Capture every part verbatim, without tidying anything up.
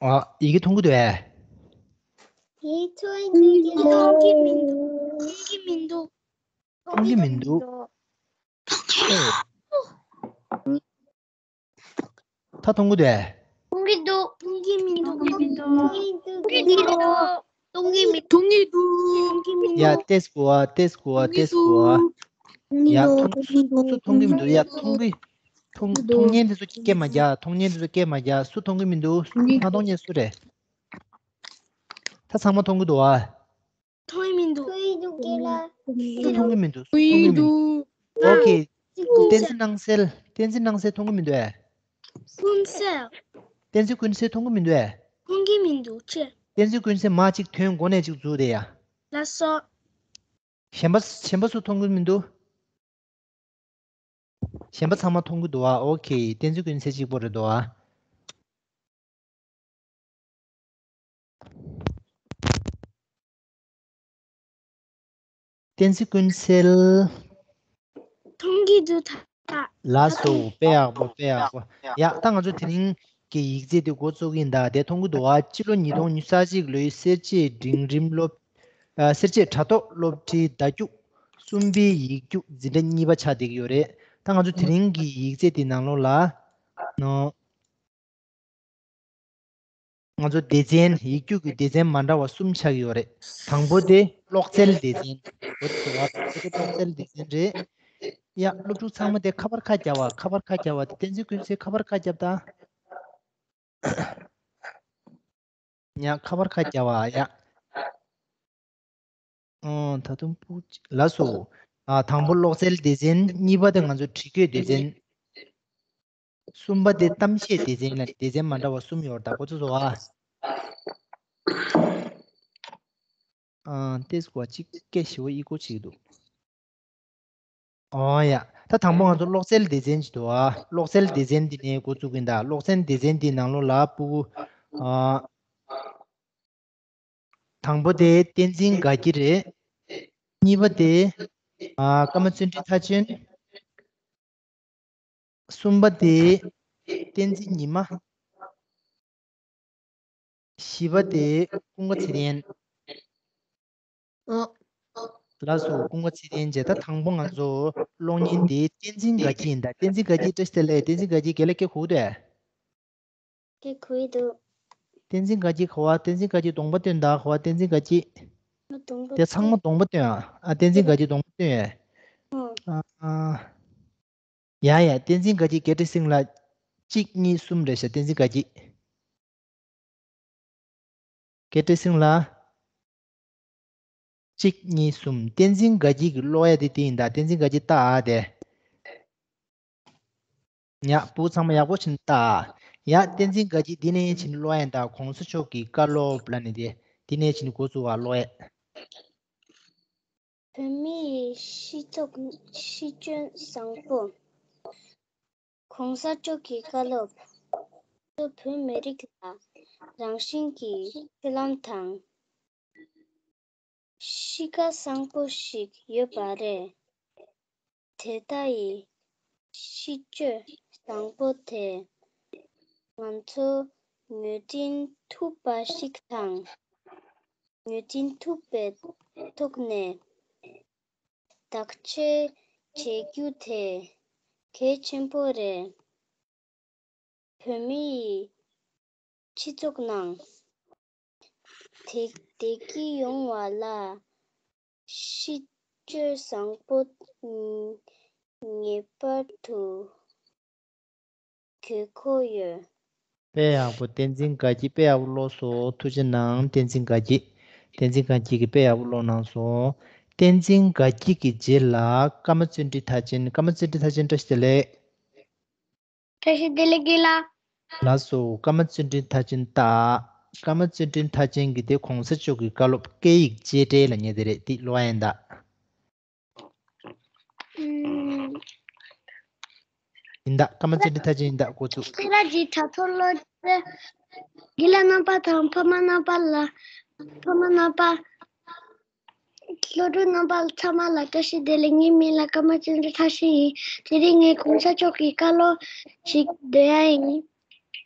ཨ། ཡི་གེ་མཐོང་གི་འདུག་ཨེ། ཡི་མཐོང་གི་མི་འདུག་མཐོང་གི་མི་འདུག་མཐོང་གི་མི་འདུག་ད་མཐོང་གི་འདུག་ཨེ། མཐོང་གི་འདུག་མཐོང་གི་མི་འདུག་མཐོང་གི་མི་འདུག་མཐོང་གི་མི་འདུག་མཐོང་གི་མི་འདུག་མཐོང་གི་མི་འདུག་མཐོང་གི་མི་འདུག་མཐོང་གི་མི་འདུག་ཡ། ཏེས་གོ་ཨ། ཏེས་གོ་ཨ། ཏེས་གོ་ཨ། ཡ། མཐོང་། སུ་མཐོང་གི་མི་འདུག་ཡ། མཐོང་གི་མཐོང་། མཐོང་མཁན་དེ་ཚོ་སྐད་མ་རྒྱག་མཐོང་མཁན་དེ་ཚོ་སྐད་མ་རྒྱག་སུ་མཐོང་གི་མི་འདུག་མཐོང་གི་མི་འདུག་མཐོང་མཁན་དེ་ཚོ་སུ་རེད། ད་ཚང་མ་མཐོང་གི་འདུག་ཨ། མཐོང་གི་མི་འདུག་མཐོང་གི་མི་འདུག་སུ་མཐོང་གི་མི་འདུག་མཐོང་གི་མི་འདུག་ཨོ་ཁེ། བསྟན་འཛིན་སྣང་གསལ། བསྟན་འཛིན་སྣང་གསལ་མཐོང་གི་མི་འདུག་ཨེ། ཀུན་གསལ། བསྟན་འཛིན་ཀུན་གསལ་མཐོང་གི་མི་འདུག་ཨེ། མཐོང་གི་མི་འདུག་ཅེས། བསྟན་འཛིན་ཀུན་གསལ་མ་གཅིག་དོན་གོ་ནས་གཅིག་འཛུགས་དེ་ཡ། ལགས་སོ། གཞན་པ་གཞན་པ་སུ་མཐོང་གི་མི་འདུག་གཞན་པ་ཚང་མ་མཐོང་གི་འདུག་ཨ། ཨོ་ཁེ། བསྟན་འཛིན་ཀུན་གསལ་གཅིག་པོ་རེད་འདུག་ཨ། བསྟན་འཛིན་ཀུན་གསལ། མཐོང་གི་འདུག་ད། ལགས་སོ། དཔེ་ཡག་པོ། དཔེ་ཡག་པོ། ཡ། ད་ང་ཚོ་དེ་རིང་གི་ཡིག་ཚད་དེ་འགོ་བཙུགས་ཀྱི་ཡིན་ད། དེ་མཐོང་གི་འདུག་བ། སྤྱི་ལོ་ཉིས་སྟོང་ཉི་ཤུ་རྩ་གཅིག་ལོའི་སེར་བྱེས་འབྲིང་རིམ་སློབ། ཨ། སེར་བྱེས་དྲ་ཐོག་སློབ་ཁྲིད་བརྡ་རྒྱུགས་གསུམ་པའི་ཡིག་རྒྱུགས་འཛིན་གྲྭ་གཉིས་པ་ཆགས་བསྡད་ཀྱི་ཡོད་རེད། ད་ང་ཚོ་དེ་རིང་གི་ཡིག་ཚད་དེ་ནང་ལོགས་ལ་ནོ། ང་ཚོ་སྡེ་ཚན། ཡིག་རྒྱུགས་ཀྱི་སྡེ་ཚན་མ་འདྲ་བ་གསུམ་ཆགས་ཀྱི་ཡོད་རེད། དང་པོ་དེ་གློག་རྩལ་སྡེ་ཚན། འོ་དེ་བ། དང་པོ་དེ་གློག་རྩལ་སྡེ་ཚན་རེད། ཡ། སློབ་ཕྲུག་ཚང་མ་དེ་ཁ་པར་ཁ་རྒྱབ་བ། ཁ་པར་ཁ་རྒྱབ་བ་དེ། བསྟན་འཛིན་ཀུན་གསལ་ཁ་པར་ཁ་རྒྱབ་ད། ཡ། ཁ་པར་ཁ་རྒྱབ་བ། ཡ། ཨོ། ད་དུང་སྤུ། ལགས་སོ། ཨ། དང་པོ་གློག་རྩལ་སྡེ་ཚན། གཉིས་པ་དེ་ང་ཚོ་བྲིས་འགོད་སྡེ་ཚན། གསུམ་པ་དེ་གཏམ་བཤད་སྡེ་ཚན་ལ། སྡེ་ཚན་མ་འདྲ་བ་གསུམ་ཡོད་རེད་ད། ཁོ་ཚོ་བཟོ་ཨ། ཨ། ཏེས་གོ་ཨ། གཅིག་སྐད་ཞེ་པོ་ཨི་ཀོ་བྱེད་ཀྱི་འདུག་ཨོ་ཡ། ད་དང་པོ་ང་ཚོ་གློག་རྩལ་སྡེ་ཚན་ཅིག་འདུག་ཨ། གློག་རྩལ་སྡེ་ཚན་འདི་ནས་འགོ་བཙུགས་ཀྱི་ཡིན་ད། གློག་རྩལ་སྡེ་ཚན་འདི་ནང་ལོགས་ལ་སྤུ་གུ། ཨ། དང་པོ་དེ་བསྟན་འཛིན་དགའ་སྐྱིད་རེད། གཉིས་པ་དེ། ཨ། ཀརྨ་བརྩོན་འགྲུས་མཐར་ཕྱིན། གསུམ་པ་དེ་བསྟན་འཛིན་ཉི་མ། བཞི་པ་དེ་ཀུན་དགའ་ཚེ་བརྟན། ཨོ། ལགས་སོ། ཀུན་དགའ་ཚེ་བརྟན་བྱས། ད་དང་པོ་ང་ཚོ་གློག་བརྙན་དེ་བསྟན་འཛིན་དགའ་སྐྱིད་ཡིན་ད། བསྟན་འཛིན་དགའ་སྐྱིད་བཀྲ་ཤིས་བདེ་ལེགས། བསྟན་འཛིན་དགའ་སྐྱིད་རྒན་ལགས་སྐད་གོ་གི་འདུག་གས། སྐད་གོ་གི་འདུག་བསྟན་འཛིན་དགའ་སྐྱིད་ག་བ། བསྟན་འཛིན་དགའ་སྐྱིད་གདོང་པ་སྟོན་དང་། ག་བ། བསྟན་འཛིན་དགའ་སྐྱིད། གདོང་པ་དེ་ཚང་མ་གདོང་པ་སྟོན་ཨ། ཨ། བསྟན་འཛིན་དགའ་སྐྱིད་གདོང་པ་སྟོན་ཨེ། ཨོ། ཨ། ཨ། ཡ་ཡ། བསྟན་འཛིན་དགའ་སྐྱིད་རྒན་བཀྲ་ཤིས་ལགས། གཅིག་གཉིས་གསུམ་རེད་ཤག་བསྟན་འཛིན་དགའ་སྐྱིད། རྒན་བཀྲ་ཤིས་ལགས། གཅིག་གཉིས་གསུམ། བསྟན་འཛིན་དགའ་སྐྱིད་ཀྱི་ཀློག་ཡ་དེ་དེ་ཡིན་ད། བསྟན་འཛིན་དགའ་སྐྱིད་ལྟ་ཨ་དེ། ཡ། སྤུ་གུ་ཚང་མ་ཡག་པོ་བྱས་ནས་ལྟ་ཨ། ཡ། བསྟན་འཛིན་དགའ་སྐྱིད་འདི་ནས་བྱས་ནས་ཀློག་ཡ་ཡིན་ད། གོང་ས་མཆོག་གི་བཀའ་སློབ་ལབ་ནས་དེ། འདི་ནས་བྱས་ནས་འགོ་བཙུགས་ཨ། ཀློག་ཡ། བོད་མིའི་སྤྱི་ཚོགས་སྲིད་བྱུས་བཟང་པོ། གོང་ས་མཆོག་གི་བཀའ་སློབ། བོད་མི་རིགས་ལ་རང་བཞིན་གྱི་སྤྱོད་ལམ་དང་། གཤིས་ཀ་བཟང་པོ་ཞིག་ཡོད་པ་རེད། དེ་ལྟ་ཡི་སྤྱི་སྤྱོད་བཟང་པོ་དེ་ང་ཚོ་ངོས་འཛིན་ཐུབ་པ་ཞིག་དང་། ངོས་འཛིན་ཐུབ་པའི་ཐོག་ནས་བདག་གཅེས་བྱེད་རྒྱུ་དེ་གལ་ཆེན་པོ་རེད། བོད་མིའི་སྤྱི་ཚོགས་ནང་དེ་བདེ་སྐྱིད་ཡོང་བ་ལ་སྤྱི་སྤྱོད་བཟང་པོ་ངེས་པར་དུ་དགོས་མཁོ་ཡོད། དཔེ་ཡག་པོ། བསྟན་འཛིན་དགའ་སྐྱིད་དཔེ་ཡག་པོ་ཀློག་སོང་། ཐུགས་རྗེ་གནང་། བསྟན་འཛིན་དགའ་སྐྱིད། བསྟན་འཛིན་དགའ་སྐྱིད་ཀྱིས་དཔེ་ཡག་པོ་ཀློག་གནང་སོང་། བསྟན་འཛིན་དགའ་སྐྱིད་ཀྱི་རྗེས་ལ་ཀརྨ་བརྩོན་འགྲུས་མཐར་ཕྱིན། ཀརྨ་བརྩོན་འགྲུས་མཐར་ཕྱིན་བཀྲ་ཤིས་བདེ་ལེགས། བཀྲ་ཤིས་བདེ་ལེགས་རྒན་ལགས། ལགས་སོ། ཀརྨ་བརྩོན་འགྲུས་མཐར་ཕྱིན་ལྟ། ཀརྨ་བརྩོན་འགྲུས་མཐར་ཕྱིན་གྱི་དེ་གོང་ས་མཆོག་གི་བཀའ་སློབ་སྐད་ཡིག་གཅེས་སྤྲས་ལབ་མཁན་དེ་རེད། དེ་ཀློག་ཡ་ཡིན་ད། ཨུམ། ཡིན་ད། ཀརྨ་བརྩོན་འགྲུས་མཐར་ཕྱིན་ཡིན་ད། འགོ་བཙུགས། སེ་ར་བྱེས་དྲ་ཐོག་སློབ་གྲྭའི་དགེ་ལས་རྣམ་པ་དང་ཕ་མ་རྣམ་པ་ལ། ཕ་མ་རྣམ་པ། སློབ་ཕྲུག་རྣམ་པ་ཚང་མ་ལ་བཀྲ་ཤིས་བདེ་ལེགས། ངའི་མིང་ལ་ཀརྨ་བརྩོན་འགྲུས་མཐར་ཕྱིན་ཡིན། དེ་རིང་ངས་གོང་ས་མཆོག་གི་བཀའ་སློབ་ཞིག་འདོན་ཡ་ཡིན།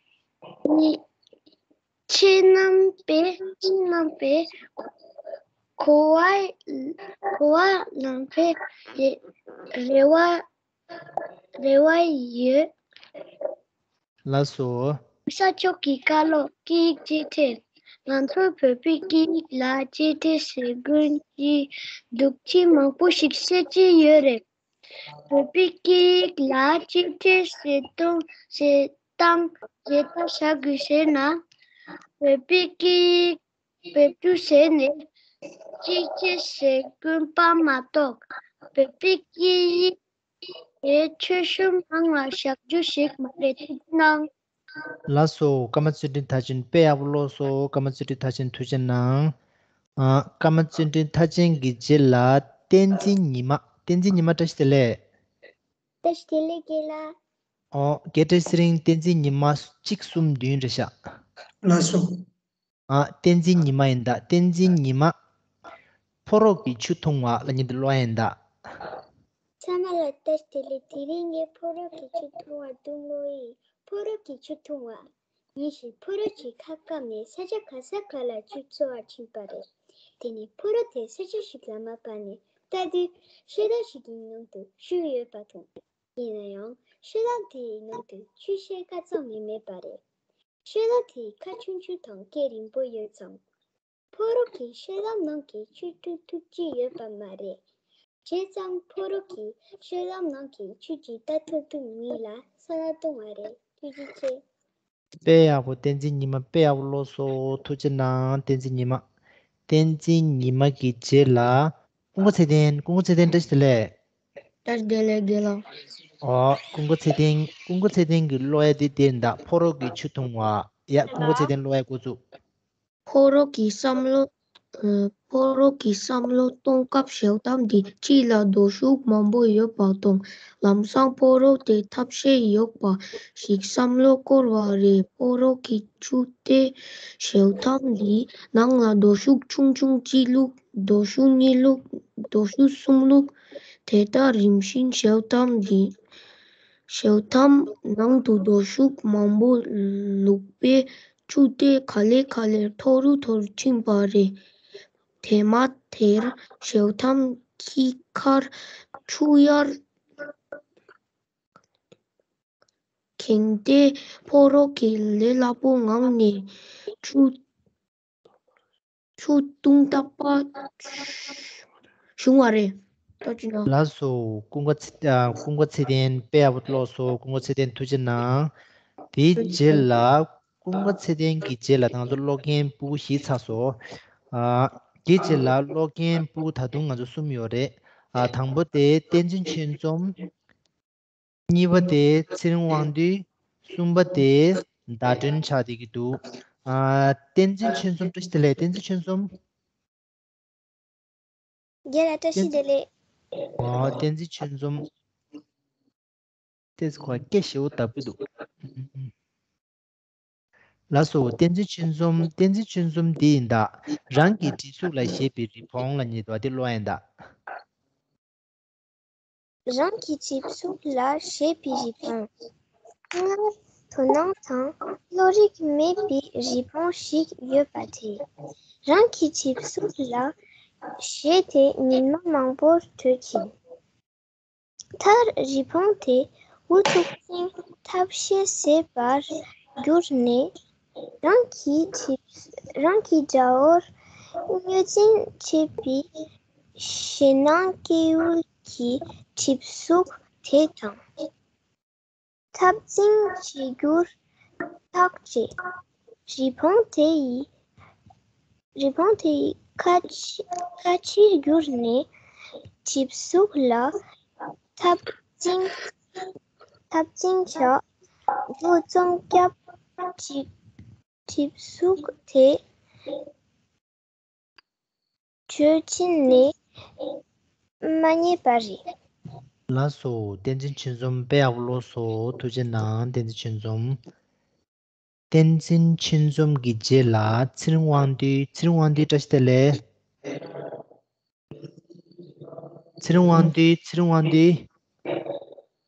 ནི། ཁྱེད་རྣམ་པས་ཁྱེད་རྣམ་པས་གོ་བ་གོ་བ་ལོན་པའི་རེ་བ་རེ་བ་ཡོད། ལགས་སོ། ས་མཆོག་གི་བཀའ་སློབ་སྐད་ཡིག་གཅེས་སྤྲས། ང་ཚོ་བོད་པའི་སྐད་ཡིག་ལ་གཅེས་སྤྲས་བྱེད་མཁན་གྱི་འདུག་ཅེས་མང་པོ་ཞིག་བཤད་ཀྱི་ཡོད་རེད། བོད་པའི་སྐད་ཡིག་ལ་གཅེས་སྤྲས་བྱེད་སྟངས་བྱེད་སྟངས་ཇི་ལྟར་བྱ་དགོས་ཟེར་ན། བོད་པའི་སྐད་ཡིག་བེད་སྤྱོད་བྱས་ནས་གཅེས་སྤྲས་བྱེད་དགོས་པ་མ་གཏོགས། བོད་པའི་སྐད་ཡིག་དེ་ཆོལ་གསུམ་ནང་ལ་བཞག་རྒྱུ་ཞིག་མ་རེད། ཐུགས་རྗེ་གནང་། ལགས་སོ། ཀརྨ་བརྩོན་འགྲུས་མཐར་ཕྱིན་དཔེ་ཡག་པོ་ཀློག་སོང་། ཀརྨ་བརྩོན་འགྲུས་མཐར་ཕྱིན་ཐུགས་རྗེ་གནང་། ཨ། ཀརྨ་བརྩོན་འགྲུས་མཐར་ཕྱིན་གྱི་རྗེས་ལ་བསྟན་འཛིན་ཉི་མ། བསྟན་འཛིན་ཉི་མ་བཀྲ་ཤིས་བདེ་ལེགས། བཀྲ་ཤིས་བདེ་ལེགས་རྒན་ལགས། ཨོ། རྒན་བཀྲ་ཤིས་ཚེ་རིང་། བསྟན་འཛིན་ཉི་མ་གཅིག་གསུམ་བདུན་རེད་ཤག་ལགས་སོ། ཨ། བསྟན་འཛིན་ཉི་མ་ཡིན་ད། བསྟན་འཛིན་ཉི་མ། ཕོ་རོག་གིས་ཆུ་འཐུང་བ་ལབ་མཁན་དེ་ཀློག་ཡ་ཡིན་ད། ཚང་མ་ལ་བཀྲ་ཤིས་བདེ་ལེགས། དེ་རིང་ངས་ཕོ་རོག་གིས་ཆུ་འཐུང་བ་དེ་ཀློག་ཡིན། ཕོ་རོག་གིས་ཆུ་འཐུང་བ། ཉིན་ཞིག་ཕོ་རོག་ཅིག་ཁ་སྐམ་ནས་ས་ཆ་ག་ས་ག་ལ་ཆུ་འཚོལ་བར་ཕྱིན་པ་རེད། དེ་ནས་ཕོ་རོག་དེ་ས་ཆ་ཞིག་ལ་མར་བབས་ནས་ལྟ་དུས་ཤེལ་དམ་ཞིག་གི་ནང་དུ་ཆུ་ཡོད་པ་མཐོང་། ཡིན་ན་ཡང་ཤེལ་དམ་དེའི་ནང་དུ་ཆུ་ཤེལ་ཁ་ཙམ་ཡང་མེད་པ་རེད། ཤེལ་དམ་དེ་ཁ་ཆུང་ཆུང་དང་སྐེ་རིང་པོ་ཡོད་ཙང་། ཕོ་རོག་གིས་ཤེལ་དམ་ནང་གི་ཆུ་འཐུང་ཐུབ་ཀྱི་ཡོད་པ་མ་རེད། བྱས་ཙང་ཕོ་རོག་གིས་ཤེལ་དམ་ནང་གི་ཆུ་ཅིག་ལྟ་ཐུབ་ཐུབ་མིན་ལ་ས་ལ་བཏུང་བ་རེད། ཐུགས་རྗེ་ཆེ། དཔེ་ཡག་པོ། བསྟན་འཛིན་ཉི་མ་དཔེ་ཡག་པོ་ཀློག་སོང་། ཐུགས་རྗེ་གནང་། བསྟན་འཛིན་ཉི་མ། བསྟན་འཛིན་ཉི་མ་གི་རྗེས་ལ། ཀུན་དགའ་ཚེ་བརྟན། ཀུན་དགའ་ཚེ་བརྟན་བཀྲ་ཤིས་བདེ་ལེགས། བཀྲ་ཤིས་བདེ་ལེགས་རྒན་ལགས། ཨོ། ཀུན་དགའ་ཚེ་བརྟན། ཀུན་དགའ་ཚེ་བརྟན་གྱིས་ཀློག་ཡ་དེ་དེ་ཡིན་ད། ཕོ་རོག་གིས་ཆུ་འཐུང་བ། ཡ། ཀུན་དགའ་ཚེ་བརྟན་ཀློག་ཡ་འགོ་བཙུགས། ཕོ་རོག་གི་བསམ་བློ། ཨ། ཕོ་རོག་གི་བསམ་བློ་གཏོང་སྐབས་ཤེལ་དམ་དེ་དཀྱིལ་ལ་རྡོ་ཤུགས་མང་པོ་ཡོད་པ་མཐོང་། ལམ་སང་ཕོ་རོག་དེ་ཐབས་ཤེས་ཡོད་པ་ཞིག་བསམ་བློ་འཁོར་བ་རེད། ཕོ་རོག་གིས་ཆུ་དེ་ཤེལ་དམ་དེའི་ནང་ལ་རྡོ་ཤུགས་ཆུང་ཆུང་གཅིག་བླུགས། རྡོ་ཤུགས་གཉིས་བླུགས། རྡོ་ཤུགས་གསུམ་བླུགས། དེ་ལྟར་རིམ་བཞིན་ཤེལ་དམ་དེ། ཤེལ་དམ་ནང་དུ་རྡོ་ཤུགས་མང་པོ་བླུགས་པས་ཆུ་དེ་ག་ལེ་ག་ལེར་མཐོ་རུ་མཐོ་རུ་ཕྱིན་པ་རེད། དེ་མ་ཐེར་ཤེལ་དམ་ཁྱི་ཁར་ཆུ་ཡར་ཁེངས་ཏེ་ཕོ་རོག་གིས་ལས་སླ་པོའི་ངང་ནས་ཆུ་ཆུ་བཏུང་ཐུབ་པ་བྱུང་བ་རེད། ལགས་སོ། ཀུན་དགའ་ཚེ། ཨ། ཀུན་དགའ་ཚེ་བརྟན་དཔེ་ཡག་པོ་ཀློག་སོང་། ཀུན་དགའ་ཚེ་བརྟན་ཐུགས་རྗེ་གནང་། དེའི་རྗེས་ལ། ཀུན་དགའ་ཚེ་བརྟན་གྱི་རྗེས་ལ་ད་ང་ཚོ་ཀློག་མཁན་ཕྲུ་གུ་བཞི་ཚར་སོང་། ཨ། དེའི་རྗེས་ལ་ཀློག་མཁན་ཕྲུ་གུ་ད་དུང་ང་ཚོ་གསུམ་ཡོད་རེད། ཨ། དང་པོ་དེ་བསྟན་འཛིན་ཆོས་འཛོམས། གཉིས་པ་དེ་ཚེ་རིང་དབང་འདུས། གསུམ་པ་དེ་ཟླ་སྒྲོན་ཆགས་བསྡད་ཀྱི་འདུག་ཨ། བསྟན་འཛིན་ཆོས་འཛོམས་བཀྲ་ཤིས་བདེ་ལེགས། བསྟན་འཛིན་ཆོས་འཛོམས། རྒན་ལགས་བཀྲ་ཤིས་བདེ་ལེགས། ཨོ། བསྟན་འཛིན་ཆོས་འཛོམས། ཏེས་ཁོ་སྐད་ཞེ་པོ་དག་པོ་འདུག་ལགས་སོ། བསྟན་འཛིན་ཆོས་འཛོམས། བསྟན་འཛིན་ཆོས་འཛོམས་འདི་ཡིན་ད། རང་གི་གྲིབ་གཟུགས་ལ་བཞད་པའི་རི་བོང་ལབ་མཁན་འདུག་པ། དེ་ཀློག་ཡ་ཡིན་ད། རང་གི་གྲིབ་གཟུགས་ལ་བཞད་པའི་རི་བོང་། སྔར་དོ་སྣང་དང་བློ་རིག་མེད་པའི་རི་བོང་ཞིག་ཡོད་པ་དེས། རང་གི་གྲིབ་གཟུགས་ལ་བཞད་དེ་ཉི་མ་མང་པོར་སྡོད་ཅིང་། མཐར་རི་བོང་དེ་འུ་ཐུག་ཅིང་ཐབས་ཤེས་བྱེད་པར་གྱུར་ནས། རང་གི་གྲིབ། རང་གི་དགྲ་བོར་གནོད་སྦྱིན་བྱེད་པའི་ཞེད་སྣང་སྐྱེ་ཡུལ་གྱི་གྲིབ་གཟུགས་དེ་དང་འཐབ་འཛིང་བྱེད་རྒྱུར་ཐག་བཅད། རི་བོང་དེ་ཡི། རི་བོང་དེ་ཡི་ཁ་ཕྱི། ཁ་ཕྱིར་བསྒྱུར་ནས་གྲིབ་གཟུགས་ལ་འཐབ་འཛིང་། འཐབ་འཛིང་བྱ། འདུ་འཛོམས་བརྒྱབ་ཅིང་གྲིབ་གཟུགས་དེ་བྲོས་ཕྱིན་ནས་མ་རྙེད་པ་རེད། ལགས་སོ། བསྟན་འཛིན་ཆོས་འཛོམས་དཔེ་ཡག་པོ་ཀློག་སོང་། ཐུགས་རྗེ་གནང་། བསྟན་འཛིན་ཆོས་འཛོམས། བསྟན་འཛིན་ཆོས་འཛོམས་ཀྱི་རྗེས་ལ་ཚེ་རིང་དབང་འདུས། ཚེ་རིང་དབང་འདུས་བཀྲ་ཤིས་བདེ་ལེགས། ཚེ་རིང་དབང་འདུས། ཚེ་རིང་དབང་འདུས།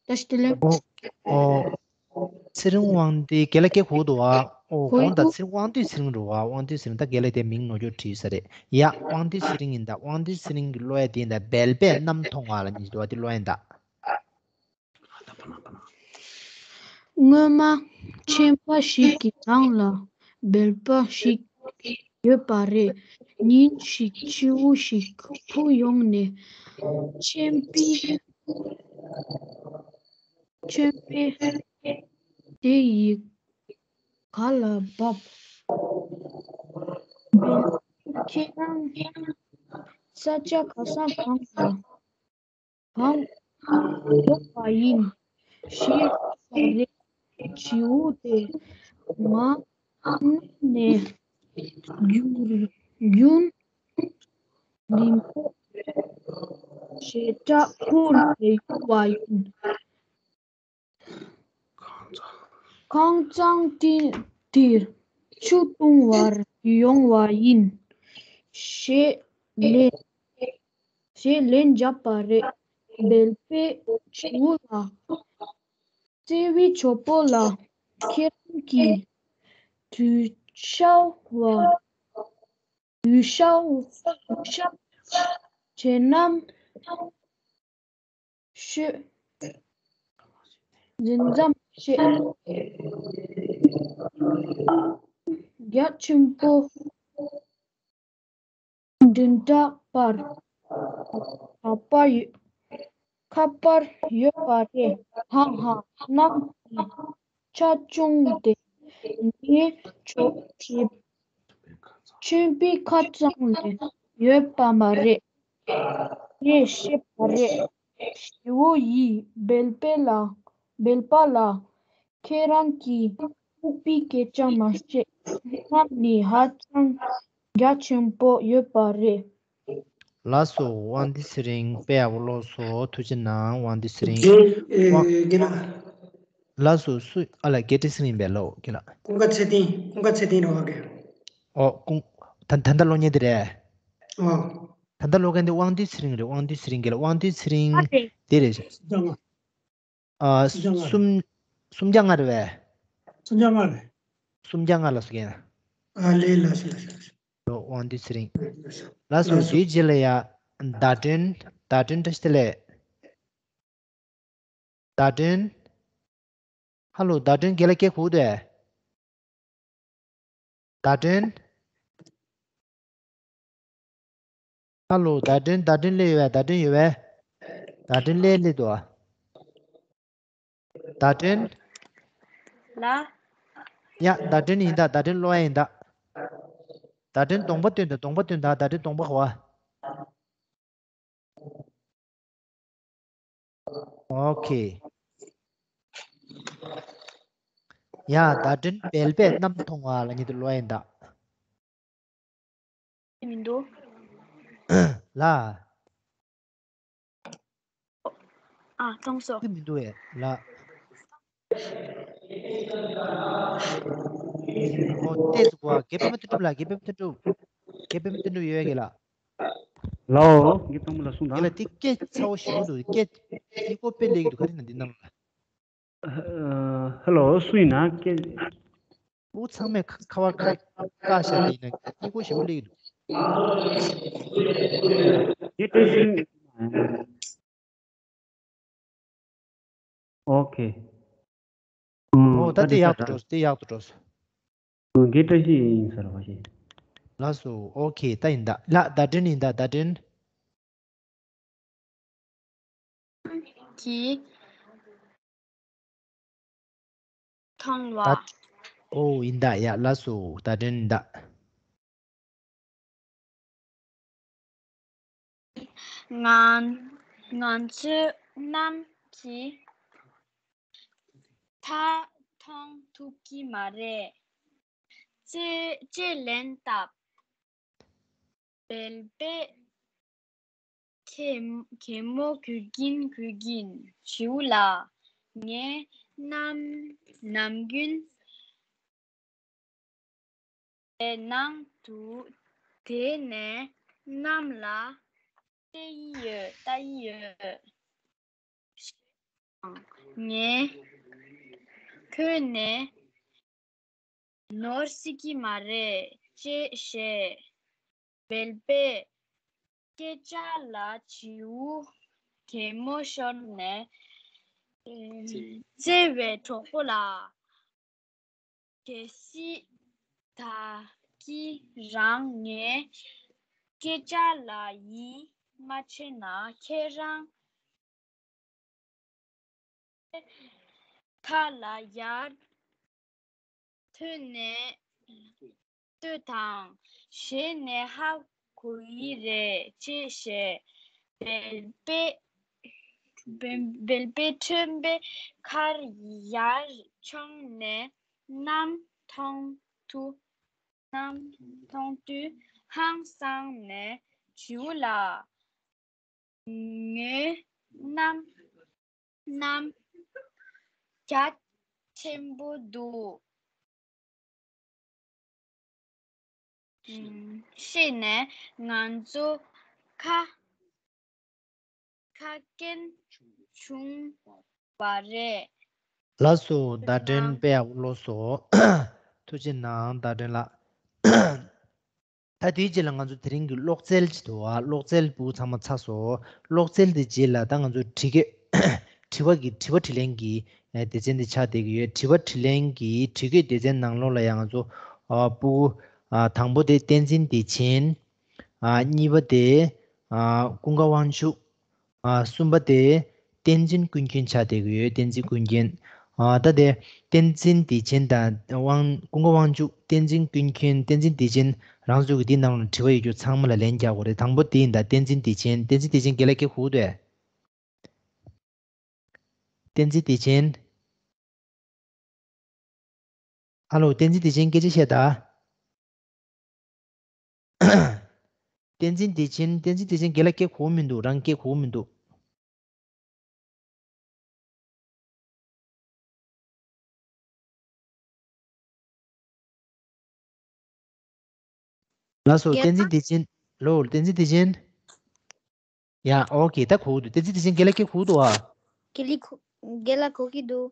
བཀྲ་ཤིས་བདེ་ལེགས། ཨོ། ཨོ། ཚེ་རིང་དབང་འདུས་རྒན་ལགས་སྐད་གོ་གི་འདུག་པ། ཨོ། དགོངས་དག་ཚེ་རིང་། དབང་འདུས་ཚེ་རིང་རེད་བ། དབང་འདུས་ཚེ་རིང་། ད་རྒན་ལགས་དེ་མིང་ནོར་འཁྲུལ་བྲིས་ས་རེད་ཡ། དབང་འདུས་ཚེ་རིང་ཡིན་ད། དབང་འདུས་ཚེ་རིང་གི་ཀློག་ཡ་དེ་ཡིན་ད། སྦལ་པས་གནམ་མཐོང་བ་ལབ་མཁན་ཞིག་འདུག་བ། དེ་ཀློག་ཡ་ཡིན་ད། སྔོན་མ་ཆེན་པོ་ཞིག་གི་ནང་ལ་སྦལ་པ་ཞིག་ཡོད་པ་རེད། ཉིན་ཞིག་ཆུ་བོ་ཞིག་འཕུར་ཡོང་ནས་ཆེན་པོའི་ཆེན་པོ་དེ་ཡི་ཁ་ལ་བབས། སྦལ་པས་ཁྱེད་རང་ས་ཆ་ག་ས་གང་ལ་གང་ཡོད་པ་ཡིན་ཞེས་རེ་བྱེད་དེ་ང་གནམ་ནས་རྒྱུན་རྒྱུན་རིང་པོ་ཞེ་དྲག་འཕུར་ཏེ་ཡོང་བ་ཡིན། ཁང་གཙང་དེ་དེར་ཆུ་བཏུང་བར་ཡོང་བ་ཡིན་ཞེས་ལན་ཞེས་ལན་བརྒྱབ་པ་རེད། སྦལ་པས་ཆུ་བོ་ལ། བརྩེ་བའི་ཆོས་པོ་ལགས། ཁྱེད་རང་གིས་དུས་ཤར་བ་དུས་ཤར་དུས་ཤར་བྱེད་ནམ། ཤོད། འཛིན་མཚམས་བཅད། རྒྱ་ཆེན་པོ་མགྲིན་བྲག་པར་ཁ་པར་ཡོད། ཁ་པར་ཡོད་པ་རེད། ཧ་ཧ། གནམ་གྱི་ཆ་ཆུང་དེ་ངའི་ཆོ་ཆེ་ཆེན་པོའི་ཁ་གཙང་ལས་ཡོད་པ་མ་རེད། ངས་ཤེས་པ་རེད། ཞི་བོ་ཡིས་སྦལ་པ་ལ་སྦལ་པ་ལ་ཁྱེད་རང་གིས་ལྐུགས་པའི་སྐད་ཆ་མ་བཤད། གནམ་ནི་ཧ་ཅང་རྒྱ་ཆེན་པོ་ཡོད་པ་རེད། ལགས་སོ། དབང་འདུས་ཚེ་རིང་། དཔེ་ཡག་པོ་ཀློག་སོང་། ཐུགས་རྗེ་གནང་། དབང་འདུས་ཚེ་རིང་། རྒན་ལགས། ལགས་སོ། སུ། ཨ་ལ། རྒན་བཀྲ་ཤིས་ཚེ་རིང་ཡིན་པས་ལོ། རྒན་ལགས། ཀུན་དགའ་ཚེ་བརྟན། ཀུན་དགའ་ཚེ་བརྟན་རེད་བ་རྒན། ཨོ། ཀུན། ད་ད་ལྟ་ཀློག་མཁན་དེ་རེད། ཨོ། ད་ལྟ་ཀློག་མཁན་དེ་དབང་འདུས་ཚེ་རིང་རེད། དབང་འདུས་ཚེ་རིང་རྒན་ལགས། དབང་འདུས་ཚེ་རིང་ཨ་རེད། དེ་རེད། སུམ་བརྒྱ་ལྔ། ཨ། སུམ་བརྒྱ་ལྔ། སུམ་སུམ་བརྒྱ་ལྔ་རེད་པས། སུམ་བརྒྱ་ལྔ་རེད། སུམ་བརྒྱ་ལྔ་ལ་སུ་རྒན། ཨ་ལེ། ལགས་སོ། ལགས་སོ། ལགས་སོ། དབང་འདུས་ཚེ་རིང་། ལགས་སོ། ལགས་སོ། དེའི་རྗེས་ལ་ཡ། ཟླ་སྒྲོན། ཟླ་སྒྲོན་བཀྲ་ཤིས་བདེ་ལེགས། ཟླ་སྒྲོན། ཧ་ལོ། ཟླ་སྒྲོན་རྒན་ལགས་སྐད་གོ་གི་འདུག་གས། ཟླ་སྒྲོན། ཧ་ལོ། ཟླ་སྒྲོན། ཟླ་སྒྲོན་སླེབས་ཡོད་པས། ཟླ་སྒྲོན་ཡོད་པས། ཟླ་སྒྲོན་སླེབས་སླེབས་འདུག་ཨ། ཟླ་སྒྲོན། ལགས། ཡ། ཟླ་སྒྲོན་ཡིན་ད། ཟླ་སྒྲོན་ཀློག་ཡ་ཡིན་ད། ཟླ་སྒྲོན་གདོང་པ་སྟོན་དང་། གདོང་པ་སྟོན་དང་། ཟླ་སྒྲོན་གདོང་པ་གོ་བ། ཨོ་ཁེ། ཡ། ཟླ་སྒྲོན་སྦལ་པས་གནམ་མཐོང་བ་ལབ་མཁན་དེ་ཀློག་ཡ་ཡིན་ད། མི་འདུག་ལགས། ཨ། མཐོང་སོང་། དེ་མི་འདུག་ཨེ་ལགས། ཨོ། ཏོག་ཙམ་གོ་བ། རྒན་པད་མ་དོན་གྲུབ་ལགས། རྒན་པད་མ་དོན་གྲུབ། རྒན་པད་མ་དོན་གྲུབ་ཡོད་ཡ་གི་ལགས། ལའོ། རྒན་དང་པོ་ལ་གསུངས་དང་། རྒན་ལགས། དེ་སྐད་ཚ་བོ་ཞེ་པོ་འདུག་སྐད་དེ་ཀོ་པེ་ལེགས་འདུག་ག་རེ་ན་འདི་ནང་ལ། ཨ། ཧེ་ལོ། སུ་ཡིན་ན་སྐད། ཨུ། ཚང་མས་ཁ་ཁ་བ་ཁ་བཀག་བཞག་པ་ཡིན་ན་སྐད་ཀོ་ཞེ་པོ་ལེགས་འདུག་སྐད་བཀྲ་ཤིས། ཨོ་ཁེ། ཨོ། ད་དེ་ཡག་ཏུ་འགྲོ། དེ་ཡག་ཏུ་འགྲོ། ཨོ། རྒན་བཀྲ་ཤིས་ཡིན་ཟེར་བ་ཞིག་ལགས་སོ། ཨོ་ཁེ། ད་ཡིན་ད། ལགས། ཟླ་སྒྲོན་ཡིན་ད། ཟླ་སྒྲོན། གིས། མཐོང་བ། ད། ཨོ། ཡིན་ད། ཡ། ལགས་སོ། ཟླ་སྒྲོན་ཡིན་ད། ང་ང་ཚོས་གནམ་གྱི་མཐའ་མཐོང་ཐུབ་ཀྱི་མ་རེད། ཅེས་ཅེས་ལན་བཏབ། སྦལ་པས་གད་གད་མོ་གུག་གིན་གུག་གིན་ཞུ་ལ། ངས་ནམ་ནམ་རྒྱུན་དེ་ནང་དུ་བསྡད་ནས་གནམ་ལ་བལྟ་ཡི་ཡོད། བལྟ་ཡི་ཡོད། ངས་ཁོ་ནས་ ནོར་སྲིད་ཀྱི་མ་རེད་ཅེས་བཤད། སྦལ་པས་སྐད་ཆ་ལ་བྱིའུ་གད་མོ་ཤོར་ནས། བརྩེ་བའི་གྲོགས་པོ་ལགས། གལ་སྲིད་ད་གིན་རང་ངའི་སྐད་ཆ་ལ་ཡིད་མ་ཆེས་ན། ཁྱེད་རང་ཁ་ལ་ཡར་ཐོན་ནས་ལྟོས་དང་། གཞི་ནས་ཧ་གོ་ཡི་རེད་ཅེས་བཤད། སྦལ་པས་སྦལ་སྦལ་པས་ཁྲོན་པའི་ཁར་ཡར་མཆོངས་ནས་གནམ་མཐོང་དུས། གནམ་མཐོང་དུས་ཧང་སངས་ནས་བྱིའུ་ལགས། ངའི་གནམ་གནམ་རྒྱ་ཆེན་པོ་འདུག་ཤེས་ནས་ང་ཚོ་ཁ་ཁ་སྐད་བྱུང་བ་རེད། ལགས་སོ། བརྡ་དྲན་དཔེ་ཡག་པོ་ཀློག་སོང་། ཐུགས་རྗེ་གནང་། བརྡ་དྲན་ལགས། ད་དེའི་རྗེས་ལ་ང་ཚོ་དེ་རིང་གི་ཀློག་རྩལ་ཅིག་འདུག་ཨ། ཀློག་རྩལ་ཕྲུ་གུ་ཚང་མ་ཚར་སོང་། ཀློག་རྩལ་དེ་རྗེས་ལ་ད་ང་ཚོ་དྲི་བཀོད། དྲི་བ་གི་དྲི་བ་དྲིས་ལན་གྱི་ཨ་སྡེ་ཚན་དེ་ཆགས་བསྡད་ཀྱི་ཡོད། དྲི་བ་དྲིས་ལན་གྱི་དྲི་བཀོད་སྡེ་ཚན་ནང་ལོགས་ལ་ཡང་ང་ཚོ་ཨ་ཕྲུ་གུ་ཨ་དང་པོ་དེ་བསྟན་འཛིན་བདེ་ཆེན། ཨ་གཉིས་པ་དེ་ཨ་ཀུན་དགའ་དབང་ཕྱུག་ཨ་གསུམ་པ་དེ་བསྟན་འཛིན་ཀུན་མཁྱེན་ཆགས་བསྡད་ཀྱི་ཡོད། བསྟན་འཛིན་ཀུན་མཁྱེན། ཨ་ད་དེ་བསྟན་འཛིན་བདེ་ཆེན་དང་དབང་ཀུན་དགའ་དབང་ཕྱུག་བསྟན་འཛིན་ཀུན་མཁྱེན། བསྟན་འཛིན་བདེ་ཆེན། རང་ཚོ་གི་འདི་ནང་ལ་དྲི་བ་ཡོད་རྒྱུ་ཚང་མ་ལ་ལན་རྒྱག་དགོས་རེད། དང་པོ་དེ་ཡིན་ད། བསྟན་འཛིན་བདེ་ཆེན། བསྟན་འཛིན་བདེ་ཆེན་རྒན་ལགས་སྐད་གོ་གི་འདུག་གས། བསྟན་འཛིན་བདེ་ཆེན། ཨ་ལོ། བསྟན་འཛིན་བདེ་ཆེན་སྐད་ཆ་བཤད་ད། བསྟན་འཛིན་བདེ་ཆེན། བསྟན་འཛིན་བདེ་ཆེན་རྒན་ལགས་སྐད་གོ་གི་མི་འདུག་རང་སྐད་གོ་གི་མི་འདུག་ལགས་སོ། རྒན་བསྟན་འཛིན་ལགས། བདེ་ཆེན། ལོ། བསྟན་འཛིན་བདེ་ཆེན། ཡ། ཨོ་ཀེ། ད་གོ་གི་འདུག་བསྟན་འཛིན་བདེ་ཆེན་རྒན་ལགས་སྐད་གོ་གི་འདུག་ཨ། རྒན་ལགས་གོ། རྒན་ལགས་གོ་གི་འདུག་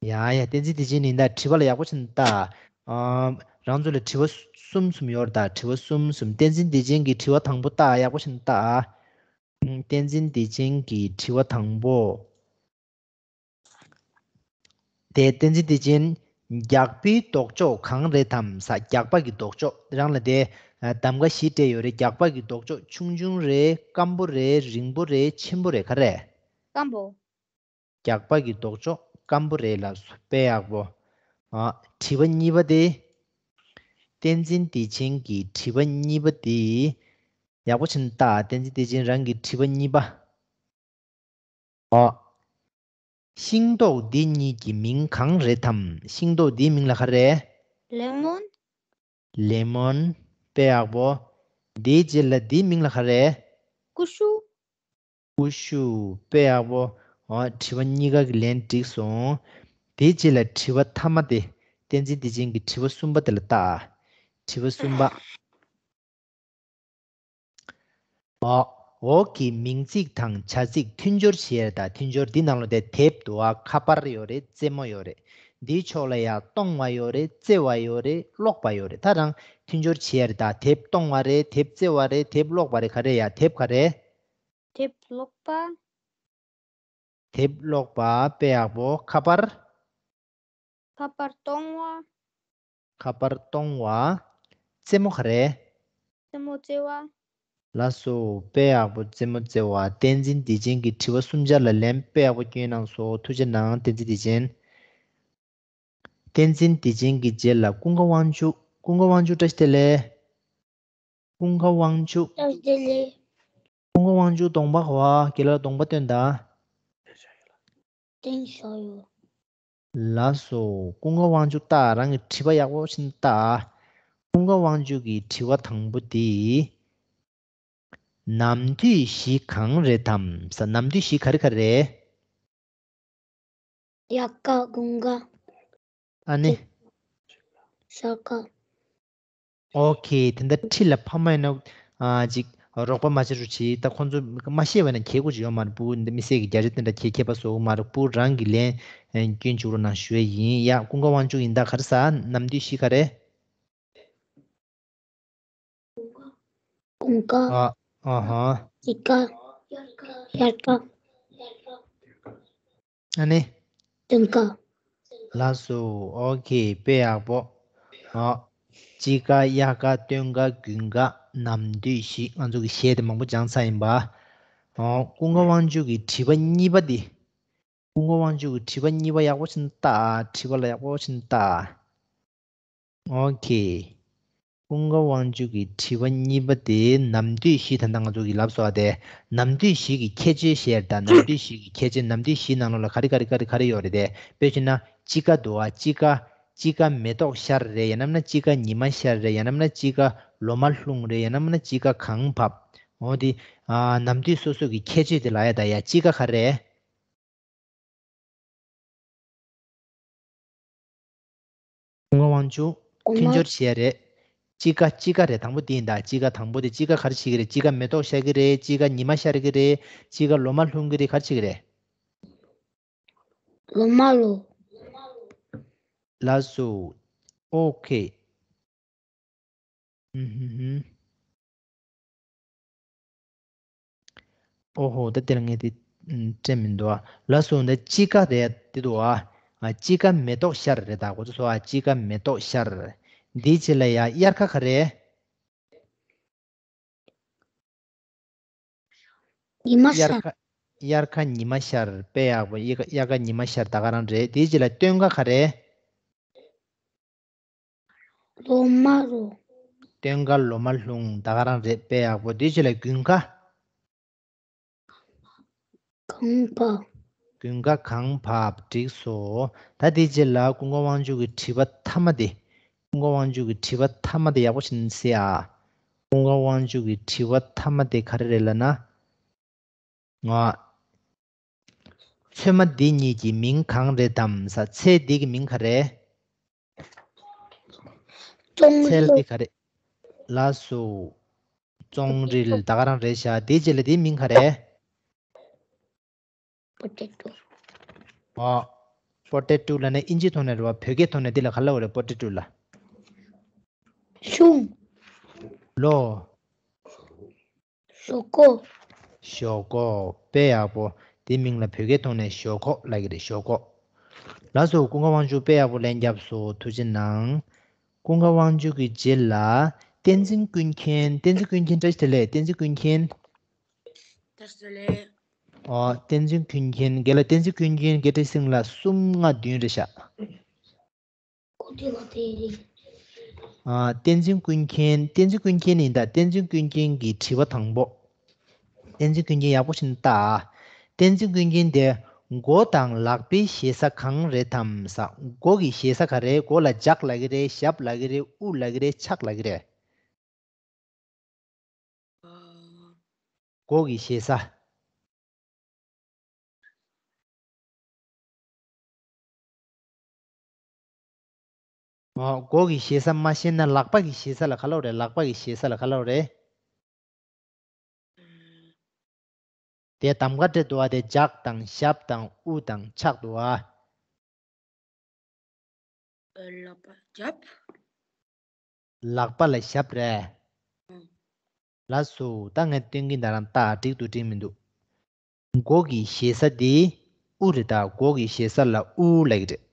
ཡ་ཡ། བསྟན་འཛིན་བདེ་ཆེན་ཡིན་ད། དྲི་བ་ལ་ཡག་པོ་བྱས་ནས་ལྟ། ཨ། རང་ཚོ་ལ་དྲི་བ་གསུམ་གསུམ་ཡོད་རེད་ད། དྲི་བ་གསུམ་གསུམ། བསྟན་འཛིན་བདེ་ཆེན་གྱི་དྲི་བ་དང་པོ་ལྟ། ཡག་པོ་བྱས་ནས་ལྟ། བསྟན་འཛིན་བདེ་ཆེན་གྱི་དྲི་བ་དང་པོ། དེ་བསྟན་འཛིན་བདེ་ཆེན། རྒྱགས་པའི་ལྡོག་ཕྱོགས་གང་རེད་དམ་ཟེར། རྒྱགས་པ་གི་ལྡོག་ཕྱོགས། རང་ལ་དེ་གདམ་ག་བཞི་སྤྲད་ཡོད་རེད། རྒྱགས་པ་གི་ལྡོག་ཕྱོགས་ཆུང་ཆུང་རེད། སྐམ་པོ་རེད། རིང་པོ་རེད། ཆེན་པོ་རེད། ག་རེ། སྐམ་པོ། རྒྱགས་པ་གི་ལྡོག་ཕྱོགས་སྐམ་པོ་རེད་ལ། དཔེ་ཡག་པོ། ཨ། དྲི་བ་གཉིས་པ་དེ། བསྟན་འཛིན་བདེ་ཆེན་གྱི་དྲི་བ་གཉིས་པ་དེ། ཡག་པོ་བྱས་ནས་ལྟ། བསྟན་འཛིན་བདེ་ཆེན་རང་གི་དྲི་བ་གཉིས་པ། ཨོ། ཤིང་ཏོག་འདི་གཉིས་ཀྱི་མིང་གང་རེད་དམ། ཤིང་ཏོག་འདིའི་མིང་ལ་ག་རེ། ལེ་མོན། ལེ་མོན། དཔེ་ཡག་པོ། འདིའི་རྗེས་ལ་འདིའི་མིང་ལ་ག་རེ། ཀུ་ཤུ། ཀུ་ཤུ། དཔེ་ཡག་པོ། ཨོ། དྲི་བ་གཉིས་ཀ་གི་ལན་འགྲིག་སོང་། དེའི་རྗེས་ལ་དྲི་བ་མཐའ་མ་དེ། བསྟན་འཛིན་བདེ་ཆེན་གྱི་དྲི་བ་གསུམ་པ་དེ་ལ་ལྟ། དྲི་བ་གསུམ་པ། ཨོ། འོག་གི་མིང་ཚིག་དང་བྱ་ཚིག་མཐུན་སྦྱོར་བྱེད་ཡ་ད། མཐུན་སྦྱོར་འདི་ནང་ལ་དེ་དེབ་འདུག་ཨ། ཁ་པར་ཡོད་རེད། རྩེད་མོ་ཡོད་རེད། འདིའི་ཕྱོགས་ལ་ཡ་གཏོང་བ་ཡོད་རེད། རྩེ་བ་ཡོད་རེད། ཀློག་པ་ཡོད་རེད། ད་རང་མཐུན་སྦྱོར་བྱེད་ཡ་རེད་ད། དེབ་གཏོང་བ་རེད། དེབ་རྩེ་བ་རེད། དེབ་ཀློག་པ་རེད། ག་རེ་ཡ། དེབ་ག་རེ། དེབ་ཀློག་པ། དེབ་ཀློག་པ། དཔེ་ཡག་པོ། ཁ་པར། ཁ་པར་གཏོང་བ། ཁ་པར་གཏོང་བ། རྩེད་མོ་ག་རེ། རྩེད་མོ་རྩེ་བ། ལགས་སོ། དཔེ་ཡག་པོ། རྩེད་མོ་རྩེ་བ། བསྟན་འཛིན་བདེ་ཆེན་གྱི་དྲི་བ་གསུམ་ཆ་ལ་ལན་དཔེ་ཡག་པོ་བསྐྱོན་གནང་སོང་། ཐུགས་རྗེ་གནང་། བསྟན་འཛིན་བདེ་ཆེན། བསྟན་འཛིན་བདེ་ཆེན་གྱི་རྗེས་ལ་ཀུན་དགའ་དབང་ཕྱུག་ཀུན་དགའ་དབང་ཕྱུག་བཀྲ་ཤིས་བདེ་ལེགས། ཀུན་དགའ་དབང་ཕྱུག་བཀྲ་ཤིས་བདེ་ལེགས། ཀུན་དགའ་དབང་ཕྱུག་གདོང་པ་ག་བ། རྒན་ལགས་གདོང་པ་སྟོན་ད། སྟོན་བཞག་ཡོད། ལགས་སོ། ཀུན་དགའ་དབང་ཕྱུག་ལྟ། རང་གི་དྲི་བ་ཡག་པོ་ཞིག་ལྟ། ཀུན་དགའ་དབང་ཕྱུག་གི་དྲི་བ་དང་པོ་དེ། ནམ་དུས་བཞི་གང་རེད་དམ་ཟེར། ནམ་དུས་བཞི་ག་རེ་ག་རེ་རེད། དབྱར་ཁ། དགུན་ཁ། ཨ་ནི། ས་ཁ། ཨོ་ཁེ། དེ་འདྲ་ཁྲིད་ལ་ཕ་མ་ཡིན་ན་ཨ་ཅིག་རོགས་པ་མ་བྱེད་རུ་བྱེད། ད་ཁོང་ཚོ་མ་ཤེས་པ་ན་གལ་དགོས་ཅིག་ཡོད་མ་རེད། ཕྲུ་གུ་འདི་མི་སེར་གྱི་རྒྱ་ཆེ་དེ་འདྲ་གལ་མཁས་པ་བཟོ་གི་མ་རེད། ཕྲུ་གུ་རང་གི་ལན་སྐྱོན་བཅུག་རོགས་གནང་ཞུ་ཡ་ཡིན། ཡ། ཀུན་དགའ་དབང་ཕྱུག་ཡིན་ད། ག་རེ་ཟེར། ནམ་དུས་བཞི་ག་རེ། ཀ་ཨ་ཨ་ཧ། དཀྱིལ་ཀ་དབྱར་ཀ་ཨ་ནི། སྟོན་ཀ་ལགས་སོ། ཨོ་ཁེ། དཔེ་ཡག་པོ། ཨོ། དཔྱིད་ཀ་དབྱར་ཀ་སྟོན་ཀ་དགུན་ཀ་ནམ་དུས་བཞི། ང་ཚོ་གི་གཞས་དེ་མང་པོ་སྦྱངས་ཚར་ཡིན་པ། ཨོ། ཀུན་དགའ་དབང་ཕྱུག་གི་དྲི་བ་གཉིས་པ་དེ། ཀུན་དགའ་དབང་ཕྱུག་གི་དྲི་བ་གཉིས་པ་ཡག་པོ་ཞིག་ལྟ། དྲི་བ་ལ་ཡག་པོ་ཞིག་ལྟ། ཨོ་ཁེ། ཀུན་དགའ་དབང་ཕྱུག་གི་དྲི་བ་གཉིས་པ་དེ་ནམ་དུས་བཞི། ད་ལྟ་ང་ཚོ་གིས་ལབ་སོང་བ་དེ། ནམ་དུས་བཞི་གི་ཁྱད་ཆོས་བཤད་ད། ནམ་དུས་བཞི་གི་ཁྱད་ཆོས། ནམ་དུས་བཞི་ནང་ལོགས་ལ་ག་རེ་ག་རེ་ག་རེ་ག་རེ་ཡོད་རེད་དེ། དཔེ་བྱས་ན་དཔྱིད་ཀ་འདུག་ཨ། དཔྱིད་ཀ་དཔྱིད་ཀ་མེ་ཏོག་ཤར་རེད། ཡང་ན་དཔྱིད་ཀ་ཉི་མ་ཤར་རེད། ཡང་ན་དཔྱིད་ཀ་ལོ་མ་ལྷུང་རེད། ཡང་ན་དཔྱིད་ཀ་གངས་བབས། འོ་དེ། ཨ། ནམ་དུས་སོ་སོ་གི་ཁྱད་ཆོས་དེ་ལབ་ཡ། ད་ཡ་དཔྱིད་ཀ་ག་རེ། ཀུན་དགའ་དབང་ཕྱུག་མཐུན་སྦྱོར་བྱས་རེད། དཔྱིད་ཀ་དཔྱིད་ཀ་རེད། དང་པོ་དེ་ཡིན་ད། དཔྱིད་ཀ་དང་པོ་དེ། དཔྱིད་ཀ་ག་རེ་བྱེད་ཀྱི་རེད། དཔྱིད་ཀ་མེ་ཏོག་ཤར་གྱི་རེད། དཔྱིད་ཀ་ཉི་མ་ཤར་གྱི་རེད། དཔྱིད་ཀ་ལོ་མ་ལྷུང་གི་རེད། ག་རེ་བྱེད་ཀྱི་རེད། ལོ་མ་ལོ། ལགས་སོ། ཨོ་ཁེ། ཨུ་ཧུ་ཧུ། ཨོ་ཧོ། ད་དེ་ལ་ངས་དེ་ཨུམ་སྤྲད་མི་འདུག་ཨ། ལགས་སོ། འདི་དཔྱིད་ཀ་རེད་དེ་འདུག་ཨ། ཨ། དཔྱིད་ཀ་མེ་ཏོག་ཤར་རེད། ད་གོ་ཚོད་སོང་ཨ། དཔྱིད་ཀ་མེ་ཏོག་ཤར། འདིའི་རྗེས་ལ་ཡ་དབྱར་ཁ་ག་རེ། ཉི་མ་ཤར། དབྱར་ཁ། དབྱར་ཁ་ཉི་མ་ཤར། དཔེ་ཡག་པོ། དབྱར་ཁ། དབྱར་ཁ་ཉི་མ་ཤར་ད་ག་རང་རེད། དེའི་རྗེས་ལ་སྟོན་ཁ་ག་རེ། ལོ་མ་ལོ། སྟོན་ཁ་ལོ་མ་ལྷུང་ད་ག་རང་རེད། དཔེ་ཡག་པོ། དེའི་རྗེས་ལ་དགུན་ཁ། གངས་བབས། དགུན་ཁ་གངས་བབས། འགྲིག་སོང་། ད་དེའི་རྗེས་ལ་ཀུན་དགའ་དབང་ཕྱུག་གི་དྲི་བ་མཐའ་མ་དེ། ཀུན་དགའ་དབང་ཕྱུག་གི་དྲི་བ་མཐའ་མ་དེ་ཡག་པོ་ཞིག་གཟིགས་ཨ། ཀུན་དགའ་དབང་ཕྱུག་གི་དྲི་བ་མཐའ་མ་དེ་ག་རེ་རེད་ལབ་ན། ང་། ཚོད་མ་འདི་གཉིས་ཀྱི་མིང་གང་རེད་དམ་ས། ཚལ་འདི་གི་མིང་ག་རེ། ཙོང་ཚལ་རི། འདི་ག་རེ། ལགས་སོ། ཙོང་རིལ་ད་ག་རང་རེད་ཤག། དེའི་རྗེས་ལ་དེའི་མིང་ག་རེ། པོ་ཏེ་ཏོ། ཨོ། པོ་ཏེ་ཏོ་ལབ་ན་ཨིན་ཇིའི་ཐོག་ནས་རེད་བ། བོད་སྐད་ཐོག་ནས་འདི་ལ་ག་ལབ་དགོས་རེད། པོ་ཏེ་ཏོ་ལ། ཤུག་ལོ། ཞོག་ཁོག་ཞོག་ཁོག་དཔེ་ཡག་པོ། དེའི་མིང་ལ་བོད་སྐད་ཐོག་ནས་ཞོག་ཁོག་ལབ་ཀྱི་རེད། ཞོག་ཁོག་ལགས་སོ། ཀུན་དགའ་དབང་ཕྱུག་དཔེ་ཡག་པོ་ལན་བརྒྱབ་སོང་། ཐུགས་རྗེ་གནང་། ཀུན་དགའ་དབང་ཕྱུག་གི་རྗེས་ལ་བསྟན་འཛིན་ཀུན་མཁྱེན། བསྟན་འཛིན་ཀུན་མཁྱེན་བཀྲ་ཤིས་བདེ་ལེགས། བསྟན་འཛིན་ཀུན་མཁྱེན། བཀྲ་ཤིས་བདེ་ལེགས། ཨོ། བསྟན་འཛིན་ཀུན་མཁྱེན། རྒན་ལགས། བསྟན་འཛིན་ཀུན་མཁྱེན་རྒན་བཀྲ་ཤིས་སེང་ལ་གསུམ་ལྔ་བདུན་རེད་ཤག། ཨ། བསྟན་འཛིན་ཀུན་མཁྱེན། བསྟན་འཛིན་ཀུན་མཁྱེན་ཡིན་ད། བསྟན་འཛིན་ཀུན་མཁྱེན་གྱི་དྲི་བ་དང་པོ། བསྟན་འཛིན་ཀུན་མཁྱེན་ཡག་པོ་ཞིག་ལྟ། བསྟན་འཛིན་ཀུན་མཁྱེན་དེ་མགོ་དང་ལག་པའི་ཞེ་ས་གང་རེད་དམ་ས། མགོ་གི་ཞེ་ས་ག་རེ། མགོ་ལ་ལྗགས་ལབ་ཀྱི་རེད། ཞབས་ལབ་ཀྱི་རེད། དབུ་ལབ་ཀྱི་རེད། ཕྱག་ལབ་ཀྱི་རེད། མགོ་གི་ཞེ་ས། ཨོ། མགོ་གི་ཞེ་ས་མ་ཤེས་ན་ལག་པ་གི་ཞེ་ས་ལ་ག་ལབ་རེད། ལག་པ་གི་ཞེ་ས་ལ་ག་ལབ་རེད། དེ་གདམ་ག་སྤྲད་འདུག་ཨ། དེ་ལྗགས་དང་ཞབས་དང་དབུ་དང་ཕྱག་འདུག་ཨ། ཨ། ལག་པ་ཞབས། ལག་པ་ལ་ཞབས་རེད། ཨང་། ལགས་སོ། ད་ངས་སྟོན་གྱིན། ད་རང་ལྟ། འགྲིག་འདུག་འགྲིག་མི་འདུག། མགོ་གི་ཞེ་ས་དེ་དབུ་རེད་ད། མགོ་གི་ཞེ་ས་ལ་དབུ་ལབ་ཀྱི་རེད།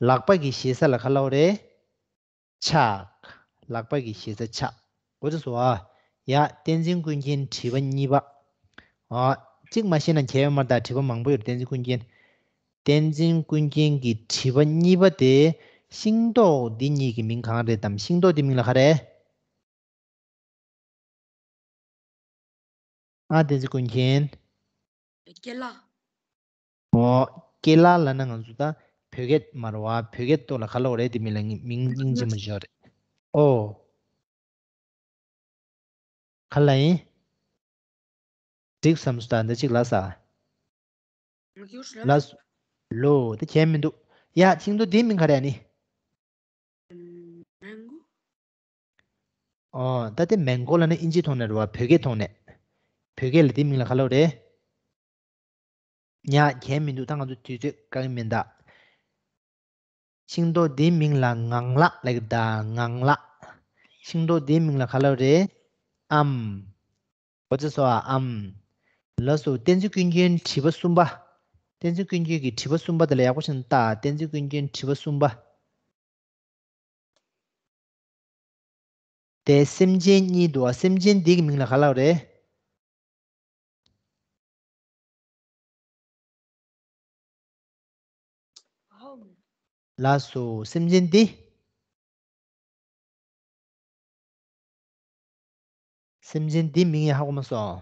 ལག་པ་གི་ཞེ་ས་ལ་ག་ལབ་རེད། ཕྱག། ལག་པ་གི་ཞེ་ས་ཕྱག། གོ་ཚོད་སོང་ཨ། ཡ། བསྟན་འཛིན་ཀུན་མཁྱེན་དྲི་བ་གཉིས་པ། ཨ། གཅིག་མ་ཤེས་ན་ཁྱད་ཡོད་མ་རེད་ད། དྲི་བ་མང་པོ་ཡོད་རེད། བསྟན་འཛིན་ཀུན་མཁྱེན། བསྟན་འཛིན་ཀུན་མཁྱེན་གྱི་དྲི་བ་གཉིས་པ་དེ། ཤིང་ཏོག་འདི་གཉིས་ཀྱི་མིང་གང་རེད་དམ། ཤིང་ཏོག་འདི་མིང་ལ་ག་རེ། ཨ། བསྟན་འཛིན་ཀུན་མཁྱེན། ཀེ་ལ། ཨོ། ཀེ་ལ་ལབ་ན་ང་ཚོ་ད་བོད་སྐད་མ་རེད་བ། བོད་སྐད་ཐོག་ལ་ག་ལབ་རེད། དེ་མིང་ལ་མིང་སྙིང་རྗེ་མོ་ཞིག་ཡོད་རེད། ཨོ། ག་ལབ་ཡིན། འགྲིག་བསམ་སོང་ད། འདི་གཅིག་ལབ་ས། ལགས་སོ། ལོ། དེ་གལ་མི་འདུག། ཡ། ཤིང་ཏོག་འདིའི་མིང་ག་རེ་ནི། མེང་གོ། ཨོ། ད་དེ་མེང་གོ་ལབ་ན་ཨིན་ཇིའི་ཐོག་ནས་རེད་བ། བོད་སྐད་ཐོག་ནས། བོད་སྐད་ལ་དེའི་མིང་ལ་ག་ལབ་རེད། ཡ། གལ་མི་འདུག། ད་ང་ཚོ་དུས་ཚོད་བཀག་གི་མིན་ད། ཤིང་ཏོག་འདིའི་མིང་ལ་ངང་ལག་ལབ་ཀྱི་ད། ངང་ལག། ཤིང་ཏོག་འདིའི་མིང་ལ་ག་ལབ་རེད། ཨམ། གོ་ཚོད་སོང་ཨ། ཨམ། ལགས་སོ། བསྟན་འཛིན་ཀུན་མཁྱེན་དྲི་བ་གསུམ་པ། བསྟན་འཛིན་ཀུན་མཁྱེན་གྱི་དྲི་བ་གསུམ་པ་དེ་ལ་ཡག་པོ་ཞིག་བལྟ། བསྟན་འཛིན་ཀུན་མཁྱེན་དྲི་བ་གསུམ་པ། དེ་སེམས་ཅན་གཉིས་འདུག་ཨ། སེམས་ཅན་འདི་གི་མིང་ལ་ག་ལབ་རེད། ལགས་སོ། སེམས་ཅན་འདི། སེམས་ཅན་འདི་མིང་ཡང་ཧ་གོ་མ་སོང་།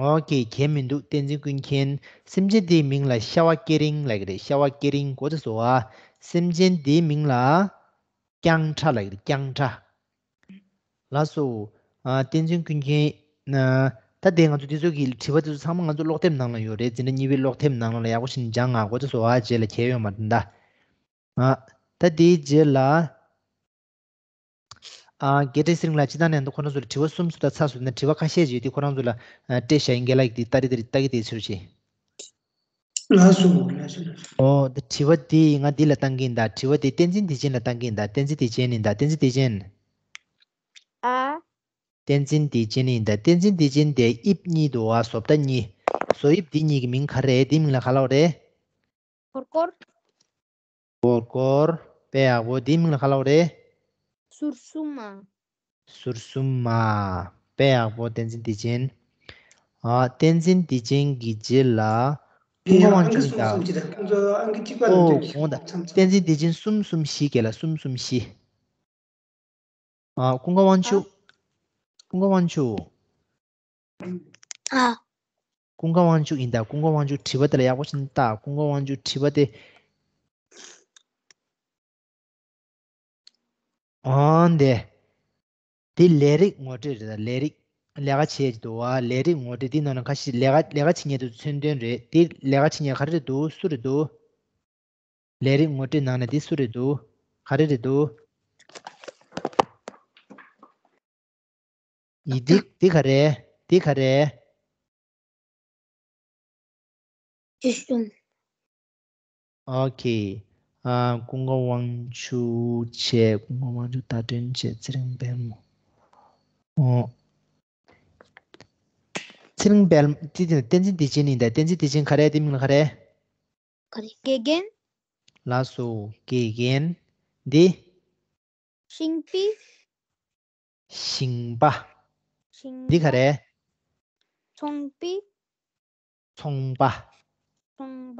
ཨོ་ཀེ། གལ་མི་འདུག་བསྟན་འཛིན་ཀུན་མཁྱེན། སེམས་ཅན་འདིའི་མིང་ལ་ཤ་བ་སྐེ་རིང་ལབ་ཀྱི་རེད། ཤ་བ་སྐེ་རིང་གོ་ཚོད་སོང་ཨ། སེམས་ཅན་འདིའི་མིང་ལ་རྐྱང་ཁྲ་ལབ་ཀྱི་རེད། རྐྱང་ཁྲ། ལགས་སོ། ཨ། བསྟན་འཛིན་ཀུན་མཁྱེན། ཨ། ད་དེ་ང་ཚོ་འདི་ཚོ་གི་དྲི་བ་དེ་ཚོ་ཚང་མ་ང་ཚོ་ཀློག་དེབ་ནང་ལ་ཡོད་རེད། འཛིན་གྲྭ་གཉིས་པའི་ཀློག་དེབ་ནང་ལ་ཡག་པོ་ཞིག་སྦྱང་ཨ། གོ་ཚོད་སོང་ཨ། རྗེས་ལ་གལ་ཡོད་མ་རེད་ད། ཨ། ད་དེའི་རྗེས་ལ། ཨ། རྒན་བཀྲ་ཤིས་ཚེ་རིང་ལགས་སྤྱིར་བཏང་ནས་ཁོ་རང་ཚོ་ལ་དྲི་བ་གསུམ་ཙམ་དང་ཚར་སོང་ན། དྲི་བ་ཁ་ཤས་ཅིག་ཡོད་དེ་ཁོ་རང་ཚོ་ལ་ཨ། སྤྲད་བཞག་ཡིན། རྒན་ལགས་ཀྱིས་དེ་ལྟ་རེ་ལྟ་རེ་དེ་ཚོར་བྱེད། ལགས་སོ། ལགས་སོ། ལགས་སོ། ཨོ། ད་དྲི་བ་དེ་ང་འདི་ལ་བཏང་གི་ཡིན་ད། དྲི་བ་དེ་བསྟན་འཛིན་བདེ་ཆེན་ལ་བཏང་གི་ཡིན་ད། བསྟན་འཛིན་བདེ་ཆེན་ཡིན་ད། བསྟན་འཛིན་བདེ་ཆེན། ཨ། བསྟན་འཛིན་བདེ་ཆེན་ཡིན་ད། བསྟན་འཛིན་བདེ་ཆེན་དེ་དབྱིབས་གཉིས་འདུག་ཨ། བཟོ་ལྟ་གཉིས། བཟོ་དབྱིབས་འདི་གཉིས་ཀྱི་མིང་ག་རེ་རེད། འདིའི་མིང་ལ་ག་ལབ་རེད། སྒོར་སྒོར། སྒོར་སྒོར། དཔེ་ཡག་པོ། འདིའི་མིང་ལ་ག་ལབ་རེད། ཟུར་གསུམ་མ། ཟུར་གསུམ་མ། དཔེ་ཡག་པོ། བསྟན་འཛིན་བདེ་ཆེན། ཨ། བསྟན་འཛིན་བདེ་ཆེན་གྱི་རྗེས་ལ་ཀུན་དགའ་དབང་ཕྱུག་ཡིན་ད། ཨོ། གོང་ད། བསྟན་འཛིན་བདེ་ཆེན་གསུམ་གསུམ་བཞི། རྒན་ལགས། གསུམ་གསུམ་བཞི། ཨ། ཀུན་དགའ་དབང་ཕྱུག་ཀུན་དགའ་དབང་ཕྱུག་ཨ། ཀུན་དགའ་དབང་ཕྱུག་ཡིན་ད། ཀུན་དགའ་དབང་ཕྱུག་དྲི་བ་དེ་ལ་ཡག་པོ་ཞིག་བལྟ། ཀུན་དགའ་དབང་ཕྱུག་དྲི་བ་དེ། ཨང་དེ། འདི་ལས་རིགས་ངོ་སྤྲོད་རེད་ད། ལས་རིགས། ལས་ཀ་བྱེད་ཀྱི་འདུག་བ། ལས་རིགས་ངོ་སྤྲོད། འདི་ནང་ན་ཁ་ཤས་ལས་ཀ་ལས་ཀ་བྱེད་མཁན་དེ་ཚོ་མཚོན་དོན་རེད། འདི་ལས་ཀ་བྱེད་མཁན་ག་རེ་རེད་འདུག་སུ་རེད་འདུག་ལས་རིགས་ངོ་སྤྲོད་ནང་ནས་འདི་སུ་རེད་འདུག་ག་རེ་རེད་འདུག་ཡི། འདི་འདི་ག་རེ། འདི་ག་རེ། ཨོ་ཁེ། ཨ། ཀུན་དགའ་དབང་ཕྱུག་བྱས། ཀུན་དགའ་དབང་ཕྱུག་བརྡ་སྟོན་བྱས། ཚེ་རིང་དཔལ་མོ། ཨོ། ཚེ་རིང་དཔལ། དེ་དེ་བསྟན་འཛིན་བདེ་ཆེན་ཡིན་ད། བསྟན་འཛིན་བདེ་ཆེན་ག་རེ། དེ་མིང་ལ་ག་རེ། ག་རེ། དགེ་རྒན། ལགས་སོ། དགེ་རྒན། འདི། ཤིང་པི། ཤིང་པ། ཤིང་། འདི་ག་རེ། ཚོང་པི། ཚོང་པ། ཚོང་པ།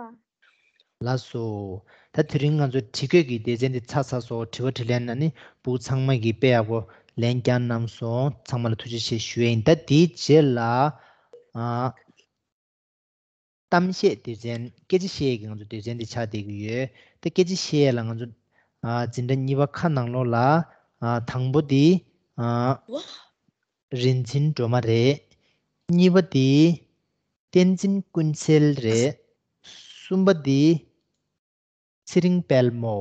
ལགས་སོ། ད་དེ་རིང་ང་ཚོ་དྲི་བཀོད་ཀྱི་སྡེ་ཚན་འདི་ཚར་ཚར་སོང་། དྲི་བ་དྲིས་ལན་ཨ་ནི་ཕྲུ་གུ་ཚང་མ་གིས་དཔེ་ཡག་པོ་ལན་བསྐྱར་གནང་སོང་། ཚང་མ་ལ་ཐུགས་རྗེ་ཆེ་ཞུ་ཡ་ཡིན། ད་དེའི་རྗེས་ལ། ཨ། གཏམ་བཤད་སྡེ་ཚན། སྐད་ཆ་བཤད་ཡས་ཀྱི་ང་ཚོ་སྡེ་ཚན་འདི་ཆགས་བསྡད་ཀྱི་ཡོད། ད་སྐད་ཆ་བཤད་ཡས་ལ་ང་ཚོ། ཨ། འཛིན་གྲྭ་གཉིས་པ་ཁ་ནང་ལོགས་ལ། ཨ། དང་པོ་འདི། ཨ། རིག་འཛིན་སྒྲོལ་མ་རེད། གཉིས་པ་འདི། བསྟན་འཛིན་ཀུན་གསལ་རེད། གསུམ་པ་འདི། ཚེ་རིང་དཔལ་མོ།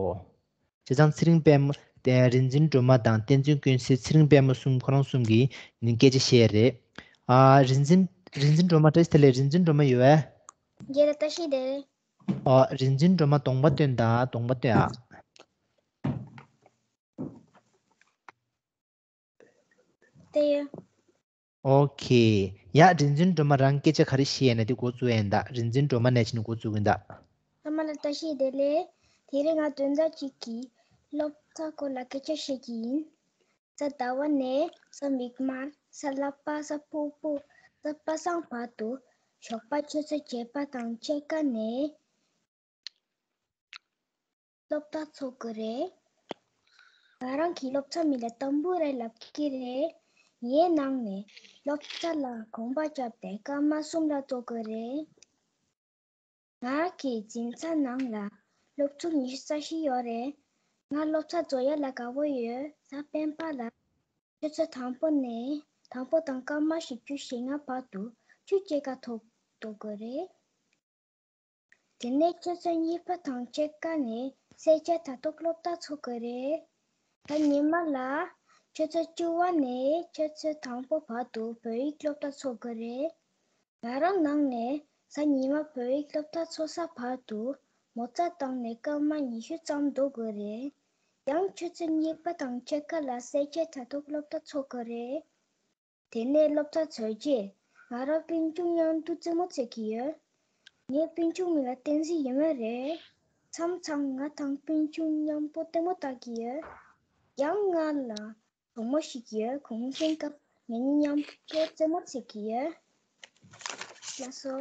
བྱས་ཙང་ཚེ་རིང་དཔལ་མོ། དེ་རིག་འཛིན་སྒྲོལ་མ་དང་བསྟན་འཛིན་ཀུན་གསལ། ཚེ་རིང་དཔལ་མོ་གསུམ། ཁོ་རང་གསུམ་གྱིས་ནི་སྐད་ཆ་བཤད་རེད། ཨ། རིག་འཛིན། རིག་འཛིན་སྒྲོལ་མ། བཀྲ་ཤིས་བདེ་ལེགས། རིག་འཛིན་སྒྲོལ་མ་ཡོད་པས། རྒན་ལགས་བཀྲ་ཤིས་བདེ་ལེགས། ཨ། རིག་འཛིན་སྒྲོལ་མ་གདོང་པ་སྟོན་དང་། གདོང་པ་སྟོན་ཨ། དེ་ཡོད། ཨོ་ཁེ། ཡ། རིག་འཛིན་སྒྲོལ་མ་རང་སྐད་ཆ་ག་རེ་བཤད་ཡིན་ན་དེ་འགོ་བཙུགས་ཡིན་ད། རིག་འཛིན་སྒྲོལ་མ་ནས་ཕྱིན་ནས་འགོ་བཙུགས་ཡིན་ད། ཚང་མ་ལ་བཀྲ་ཤིས་བདེ་ལེགས། དེ་རིང་ང་དོན་དག་ཅིག་གིས་སློབ་གྲྭ་སྐོར་ལ་སྐད་ཆ་བཤད་ཀྱི་ཡིན། གཟའ་ཟླ་བ་ནས་གཟའ་མིག་དམར། གཟའ་ལྷག་པ། གཟའ་ཕུར་བུ། གཟའ་པ་སངས་བར་དུ་ཞོགས་པ་ཆུ་ཚོད་བརྒྱད་པ་དང་ཕྱེད་ཀ་ནས། སློབ་གྲྭ་ཚོགས་ཀྱི་རེད། ང་རང་གིས་སློབ་གྲྭ་མིང་ལ་ཏམ་བུ་རེ་ལབ་ཀྱི་རེད། ངའི་ནང་ནས་སློབ་གྲྭ་ལ་གོམ་པ་བརྒྱབ་སྟེ་སྐར་མ་གསུམ་ལ་ཚོགས་ཀྱི་རེད། ང་གི་འཛིན་གྲྭ་ནང་ལ་སློབ་ཕྲུག་ཉི་ཤུ་རྩ་བཞི་ཡོད་རེད། ང་སློབ་གྲྭ་འགྲོ་ཡ་ལ་དགའ་པོ་ཡོད། གཟའ་སྤེན་པ་ལ་ཆུ་ཚོད་དང་པོ་ནས། དང་པོ་དང་སྐར་མ་བཞི་བཅུ་ཞེ་ལྔ་བར་དུ་ཆུ་སྐྱེལ་ག་ཐོག་འགྲོ་དགོས་རེད། དེ་ནས་ཆུ་ཚོད་གཉིས་པ་དང་ཕྱེད་ཀ་ནས་སེར་སྐྱ་དྲ་ཐོག་སློབ་གྲྭ་ཚོགས་ཀྱི་རེད། ད་ཉི་མ་ལ་ཆུ་ཚོད་བཅུ་པ་ནས་ཆུ་ཚོད་དང་པོ་བར་དུ་བོད་ཡིག་སློབ་གྲྭ་ཚོགས་ཀྱི་རེད། ང་རང་ནང་ནས་གཟའ་ཉི་མ་བོད་ཡིག་སློབ་གྲྭ་ཚོགས་ས་བར་དུ་མོ་རྩ་བཏང་ནས་སྐར་མ་ཉི་ཤུ་ཙམ་འགྲོ་དགོས་རེད། ཡང་ཆུ་ཚོད་གཉིས་པ་དང་ཕྱེད་ཀ་ལ་གསལ་བྱེད་དྲ་ཐོག་སློབ་གྲྭ་ཚོགས་ཀྱི་རེད། དེ་ནས་སློབ་གྲྭ་ཚོགས་རྗེས་ང་རང་སྤུན་ཆུང་མཉམ་དུ་རྩེད་མོ་རྩེ་གི་ཡོད། ངའི་སྤུན་ཆུང་མིང་ལ་བསྟན་འཛིན་ཡིན་པ་རེད། མཚམས་མཚམས་ང་དང་སྤུན་ཆུང་མཉམ་པོ་ལྟད་མོ་ལྟ་གི་ཡོད། ཡང་ང་ལ་གྲོགས་མོ་ཞིག་ཡོད། གུང་སེང་སྐབས་ངེད་གཉིས་མཉམ་པོ་རྩེད་མོ་རྩེ་གི་ཡོད། ལགས་སོ།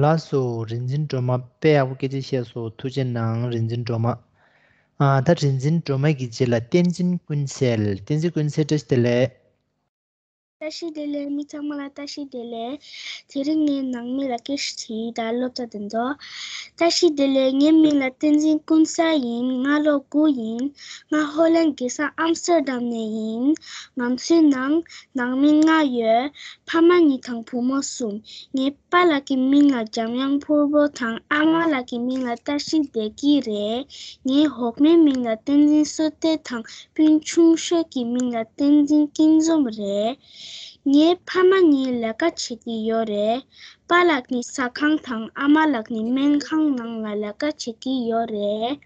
ལགས་སོ། རིག་འཛིན་སྒྲོལ་མ་དཔེ་ཡག་པོ་སྐད་ཆ་བཤད་སོང་། ཐུགས་རྗེ་གནང་། རིག་འཛིན་སྒྲོལ་མ། ཨ། ད་རིག་འཛིན་སྒྲོལ་མ་གི་རྗེས་ལ་བསྟན་འཛིན་ཀུན་གསལ། བསྟན་འཛིན་ཀུན་གསལ་བཀྲ་ཤིས་བདེ་ལེགས། བཀྲ་ཤིས་བདེ་ལེགས། མི་ཚང་མ་ལ་བཀྲ་ཤིས་བདེ་ལེགས། དེ་རིང་ངས་ནང་མི་ལ་སྐད་ཆ་དྲིས། ད་སློབ་གྲྭ་དེ་ཚོ། བཀྲ་ཤིས་བདེ་ལེགས། ངའི་མིང་ལ་བསྟན་འཛིན་ཀུན་གསལ་ཡིན། ང་ལོ་དགུ་ཡིན། ང་ཧོ་ལན་རྒྱལ་ས་ཨམ་སི་ཊར་ཌམ་ནས་ཡིན། ང་ཚོའི་ནང་ནང་མི་ལྔ་ཡོད། ཕ་མ་གཉིས་དང་བུ་མོ་གསུམ། ངའི་པཱ་ལགས་ཀྱི་མིང་ལ་འཇམ་དབྱངས་ཕུར་བུ་དང་ཨ་མ་ལགས་ཀྱི་མིང་ལ་བཀྲ་ཤིས་བདེ་སྐྱིད་རེད། ངའི་ཧོག་མའི་མིང་ལ་བསྟན་འཛིན་བསོད་བདེ་དང་སྤུན་ཆུང་ཤོས་ཀྱི་མིང་ལ་བསྟན་འཛིན་སྐྱིད་འཛོམས་རེད། ངའི་ཕ་མ་གཉིས་ལས་ཀ་བྱེད་ཀྱི་ཡོད་རེད། པཱ་ལགས་ནི་ཟ་ཁང་དང་ཨ་མ་ལགས་ནི་སྨན་ཁང་ནང་ལ་ལས་ཀ་བྱེད་ཀྱི་ཡོད་རེད།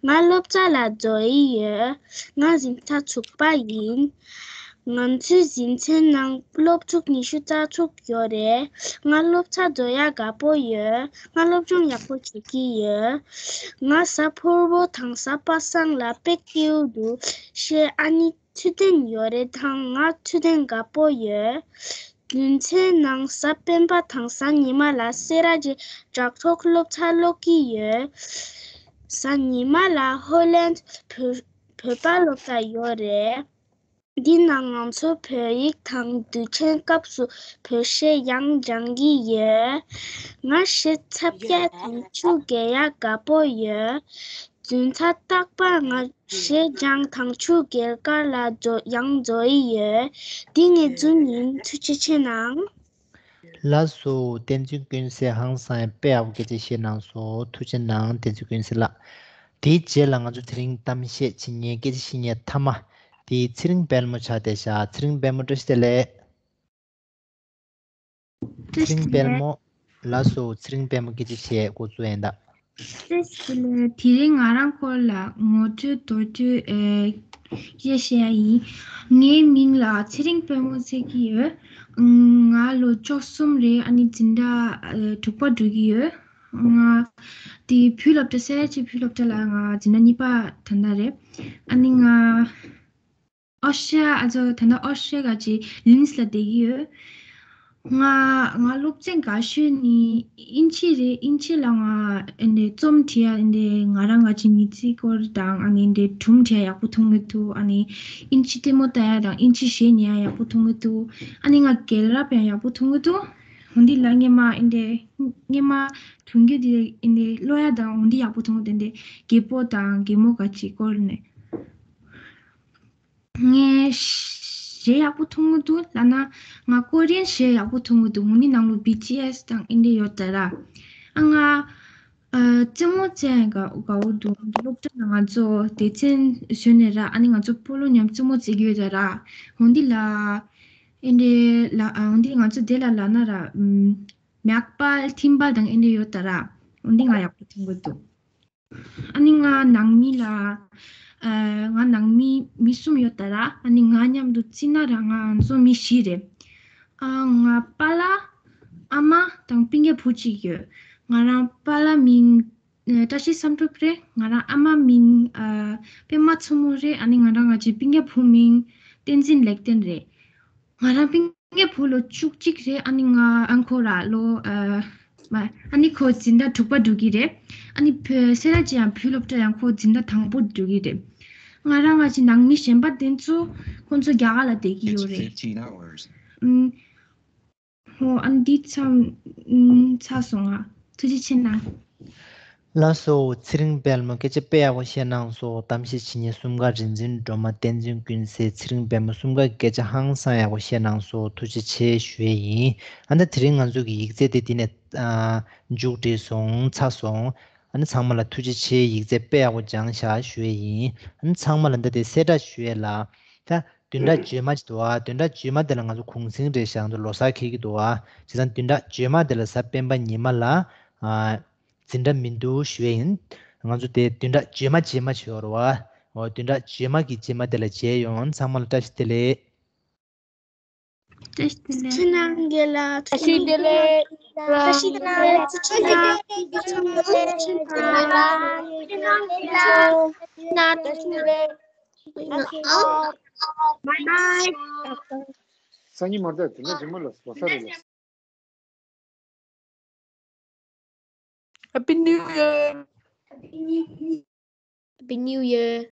ང་སློབ་གྲྭ་ལ་འགྲོ་ཡི་ཡོད། ང་འཛིན་གྲྭ་དྲུག་པ་ཡིན། ང་ཚོའི་འཛིན་གྲྭའི་ནང་སློབ་ཕྲུག་ཉི་ཤུ་རྩ་དྲུག་ཡོད་རེད། ང་སློབ་གྲྭ་འགྲོ་ཡག་དགའ་པོ་ཡོད། ང་སློབ་སྦྱོང་ཡག་པོ་བྱེད་ཀྱི་ཡོད། ང་གཟའ་ཕུར་བུ་དང་གཟའ་པ་སངས་ལ་དཔེ་སྐྱིད་པོ་འདུག་ཤེས། ཨ་ནི་འཕྲོད་བསྟེན་ཡོད་རེད་དང་། ང་འཕྲོད་བསྟེན་དགའ་པོ་ཡོད། འཛིན་གྲྭའི་ནང་གཟའ་སྤེན་པ་དང་གཟའ་ཉི་མ་ལ་སེ་ར་བྱེས་དྲ་ཐོག་སློབ་གྲྭ་ཀློག་གི་ཡོད། གཟའ་ཉི་མ་ལ་ཧོ་ལན་བོད་བོད་པ་སློབ་གྲྭ་ཡོད་རེད། འདི་ན་ང་ཚོ་བོད་ཡིག་དང་དུས་ཆེན་སྐབས་སུ་བོད་གཞས་ཡང་སྦྱང་གི་ཡོད། ང་གཞས་འཚབ་རྒྱག་དང་ཆུ་རྐྱལ་ཡག་དགའ་པོ་ཡོད། འཛིན་གྲྭ་རྟག་པར་ང་གཞས་སྦྱང་དང་ཆུ་རྐྱལ་གར་ལ་འགྲོ་ཡང་འགྲོ་ཡི་ཡོད། འདི་ངའི་རྫུན་ཡིན། ཐུགས་རྗེ་ཆེ་གནང་། ལགས་སོ། བསྟན་འཛིན་ཀུན་གསལ་ཧང་སང་ཡང་དཔེ་ཡག་པོ་སྐད་ཆ་བཤད་གནང་སོང་། ཐུགས་རྗེ་གནང་། བསྟན་འཛིན་ཀུན་གསལ་ལགས། དེའི་རྗེས་ལ་ང་ཚོ་དེ་རིང་གཏམ་བཤད་བྱེད་མཁན་སྐད་ཆ་བཤད་མཁན་མཐའ་མ་དེ་ཚེ་རིང་དཔལ་མོ་ཆགས་བསྡད་ཤག་ཚེ་རིང་དཔལ་མོ་བཀྲ་ཤིས་བདེ་ལེགས། ཚེ་རིང་དཔལ་མོ། ལགས་སོ། ཚེ་རིང་དཔལ་མོ་སྐད་ཆ་བཤད་འགོ་བཙུགས་ཡིན་ད། བཀྲ་ཤིས་བདེ་ལེགས། དེ་རིང་ང་རང་སྐོར་ལ་ངོ་སྤྲོད་མདོར་བསྡུས་ཨེ་བཤད་བཤད་ཡ་ཡིན། ངའི་མིང་ལ་ཚེ་རིང་དཔལ་མོ་ཟེར་གྱི་ཡོད། ང་ལོ་བཅུ་གསུམ་རེད། ཨ་ནི་འཛིན་གྲྭ་ཨེ་དྲུག་པ་འགྲོ་གི་ཡོད། ང་དེ་བོད་སློབ་གྲྭ་སེ་ར་བྱེས་བོད་སློབ་གྲྭ་ལ་ང་འཛིན་གྲྭ་གཉིས་པ་ད་ལྟ་རེད། ཨ་ནི་ང་ཨོ་སི་ཀྲི་ཡ། ཨ་ཅོ། ད་ལྟ་ཨོ་སི་ཀྲི་ཡ་གི་ལིདས་ལ་བསྡད་ཀྱི་ཡོད། ང་ང་སློབ་ཚན་དགའ་ཤོས་ནི་དབྱིན་ཇི་རེད། དབྱིན་ཇི་ལ་ང་ཨེ་འདྲ་རྩོམ་བྲིས་ཡ། ཨེ་འདྲ་ང་རང་ང་ཅིག་མི་ཚེའི་སྐོར་དང་། ཨ་ནི་ཨེ་འདྲ་སྒྲུང་བྲིས་ཡ་ཡག་པོ་མཐོང་གི་འདུག་ཨ་ནི་དབྱིན་ཇི་ལྟད་མོ་ལྟ་ཡ་དང་དབྱིན་ཇི་གཞས་ཉན་ཡ་ཡག་པོ་མཐོང་གི་འདུག་ཨ་ནི་ང་རྒྱལ་རབས་ཡང་ཡག་པོ་མཐོང་གི་འདུག་འོན་ཏེ་ལ་སྔས་མ་ཨེ་འདྲ་སྔས་མ་གྲོང་ཁྱེར་དེ་ཨེ་འདྲ་ཀློག་ཡ་དང་འོན་ཏེ་ཡག་པོ་མཐོང་གི་འདུག་ཨེ་འདྲ་རྒད་པོ་དང་རྒད་མོ་ག་ཅིག་སྐོར་ནས། ངས་གཞས་ཡག་པོ་མཐོང་གི་འདུག་ལབ་ན། ང་ཀོ་རི་ཡན་གཞས་ཡག་པོ་མཐོང་གི་འདུག་འོ་ནི་ནང་ལོ་བི་ཊི་ཨེས་དང་ཨེ་འདྲ་ཡོད་ད་ར། ཨ་ང་ཨ་རྩེད་མོ་རྩེ་ཡ་དགའ་དགའ་བོ་འདུག་སློབ་གྲྭ་ནང་ང་ཚོ་སྡེ་ཚན་བཟོས་ནས་ར། ཨ་ནི་ང་ཚོ་སྤོ་ལོ་མཉམ་རྩེད་མོ་རྩེ་གི་ཡོད་ད་ར། འོ་འདི་ལ་ཨེ་འདྲ་ལ་ཨ་འོ་འདི་ང་ཚོ་དེ་ལ་ལབ་ན་ར། ཨམ་མག་པལ་ཐིམ་པལ་དང་ཨེ་འདྲ་ཡོད་ད་ར། འོ་འདི་ང་ཡག་པོ་མཐོང་གི་འདུག་ཨ་ནི་ང་ནང་མི་ལ། ཨ་ང་ནང་མི་མི་གསུམ་ཡོད་ད་ར། ཨ་ནི་ང་མཉམ་དུ་བརྩིས་ན་ར་ང་ཚོ་མི་བཞི་རེད། ཨ་ང་པཱ་ལགས། ཨ་མ་དང་སྤུན་ཀྱག་བུ་གཅིག་ཡོད། ང་རང་པཱ་ལགས་མིང་ཨ་བཀྲ་ཤིས་བསམ་གྲུབ་རེད། ང་རང་ཨ་མ་མིང་ཨ་པད་མ་མཚོ་མོ་རེད། ཨ་ནི་ང་རང་ང་ཅིག་སྤུན་ཀྱག་བུ་མིང་བསྟན་འཛིན་ལེགས་ལྡན་རེད། ང་རང་སྤུན་ཀྱག་བུ་ལོ་བཅུ་གཅིག་རེད། ཨ་ནི་ང་ཨང་ཁོ་ར་ལོ་ཨ་མ་ཨ་ནི་ཁོ་འཛིན་གྲྭ་དྲུག་པ་འགྲོ་གི་རེད། ཨ་ནི་བོད་སེ་ར་བྱེས་ཡང་བོད་སློབ་གྲྭ་ཡང་ཁོ་འཛིན་གྲྭ་དང་པོ་འགྲོ་གི་རེད། ང་རང་ང་ཅིག་ནང་མི་གཞན་པ་དེ་ཚོ་ཁོ་ཚོ་རྒྱ་གར་ལ་བསྡད་ཀྱི་ཡོད་རེད། ཨུམ། ཧོ། ཨ་ནི་འདི་མཚམས་ཨུམ་ཚར་སོང་ང་། ཐུགས་རྗེ་ཆེ་གནང་། ལགས་སོ། ཚེ་རིང་དཔལ་མོ་སྐད་ཆ་དཔེ་ཡག་པོ་བཤད་གནང་སོང་། གཏམ་བཤད་བྱེད་མཁན་གསུམ་ཀ་རིག་འཛིན་སྒྲོལ་མ། བསྟན་འཛིན་ཀུན་གསལ། ཚེ་རིང་དཔལ་མོ་གསུམ་ཀ་གི་སྐད་ཆ་ཧང་སང་ཡག་པོ་བཤད་གནང་སོང་། ཐུགས་རྗེ་ཆེ་ཞུ་ཡས་ཡིན། ཨ་ནི་དེ་རིང་ང་ཚོ་གི་ཡིག་ཚད་དེ་འདི་ནས་ཨ་མཇུག་བསྒྲིལ་སོང་། ཚར་སོང་། ཨ་ནི་ཚང་མ་ལ་ཐུགས་རྗེ་ཆེ། ཡིག་ཚད་དཔེ་ཡག་པོ་སྦྱངས་ཤག་ཞུ་ཡས་ཡིན། ཨ་ནི་ཚང་མ་ལ་འདི་དེ་གསལ་བསྒྲགས་ཞུ་ཡས་ལ། ད་བདུན་ཕྲག་རྗེས་མ་ཅིག་འདུག་ཨ། བདུན་ཕྲག་རྗེས་མ་དེ་ལ་ང་ཚོ་གུང་སེང་རེད་ཤག་ང་ཚོ་ལོ་གསར་འཁེལ་གྱི་འདུག་ཨ། བྱས་ཙང་བདུན་ཕྲག་རྗེས་མ་དེ་ལ་གཟའ་སྤེན་པ་ཉི་མ་ལ་ཨ་འཛིན་གྲྭ་མི་འདུག་ཞུ་ཡས་ཡིན། ང་ཚོ་དེ་བདུན་ཕྲག་རྗེས་མ་རྗེས་མ་བྱེད་འོ་ར་བ། འོ་བདུན་ཕྲག་རྗེས་མ་གི་རྗེས་མ་དེ་ལ་མཇལ་ཡོང་། ཚང་མ་ལ་བཀྲ་ཤིས་བདེ་ལེགས། བཀྲ་ཤིས་བདེ་ལེགས། ཕྱི་ནང་གི་ལ་བཀྲ་ཤིས་བདེ་ལེགས། བཀྲ་ཤིས་བདེ་ལེགས། བཀྲ་ཤིས་བདེ་ལེགས། Bye bye. སང་ཉིན་མ་གཏོགས་དེ་ནས་རི་མོ་ལ་ལོ་གསར་རེད་ལ། Happy New Year. Happy New Year.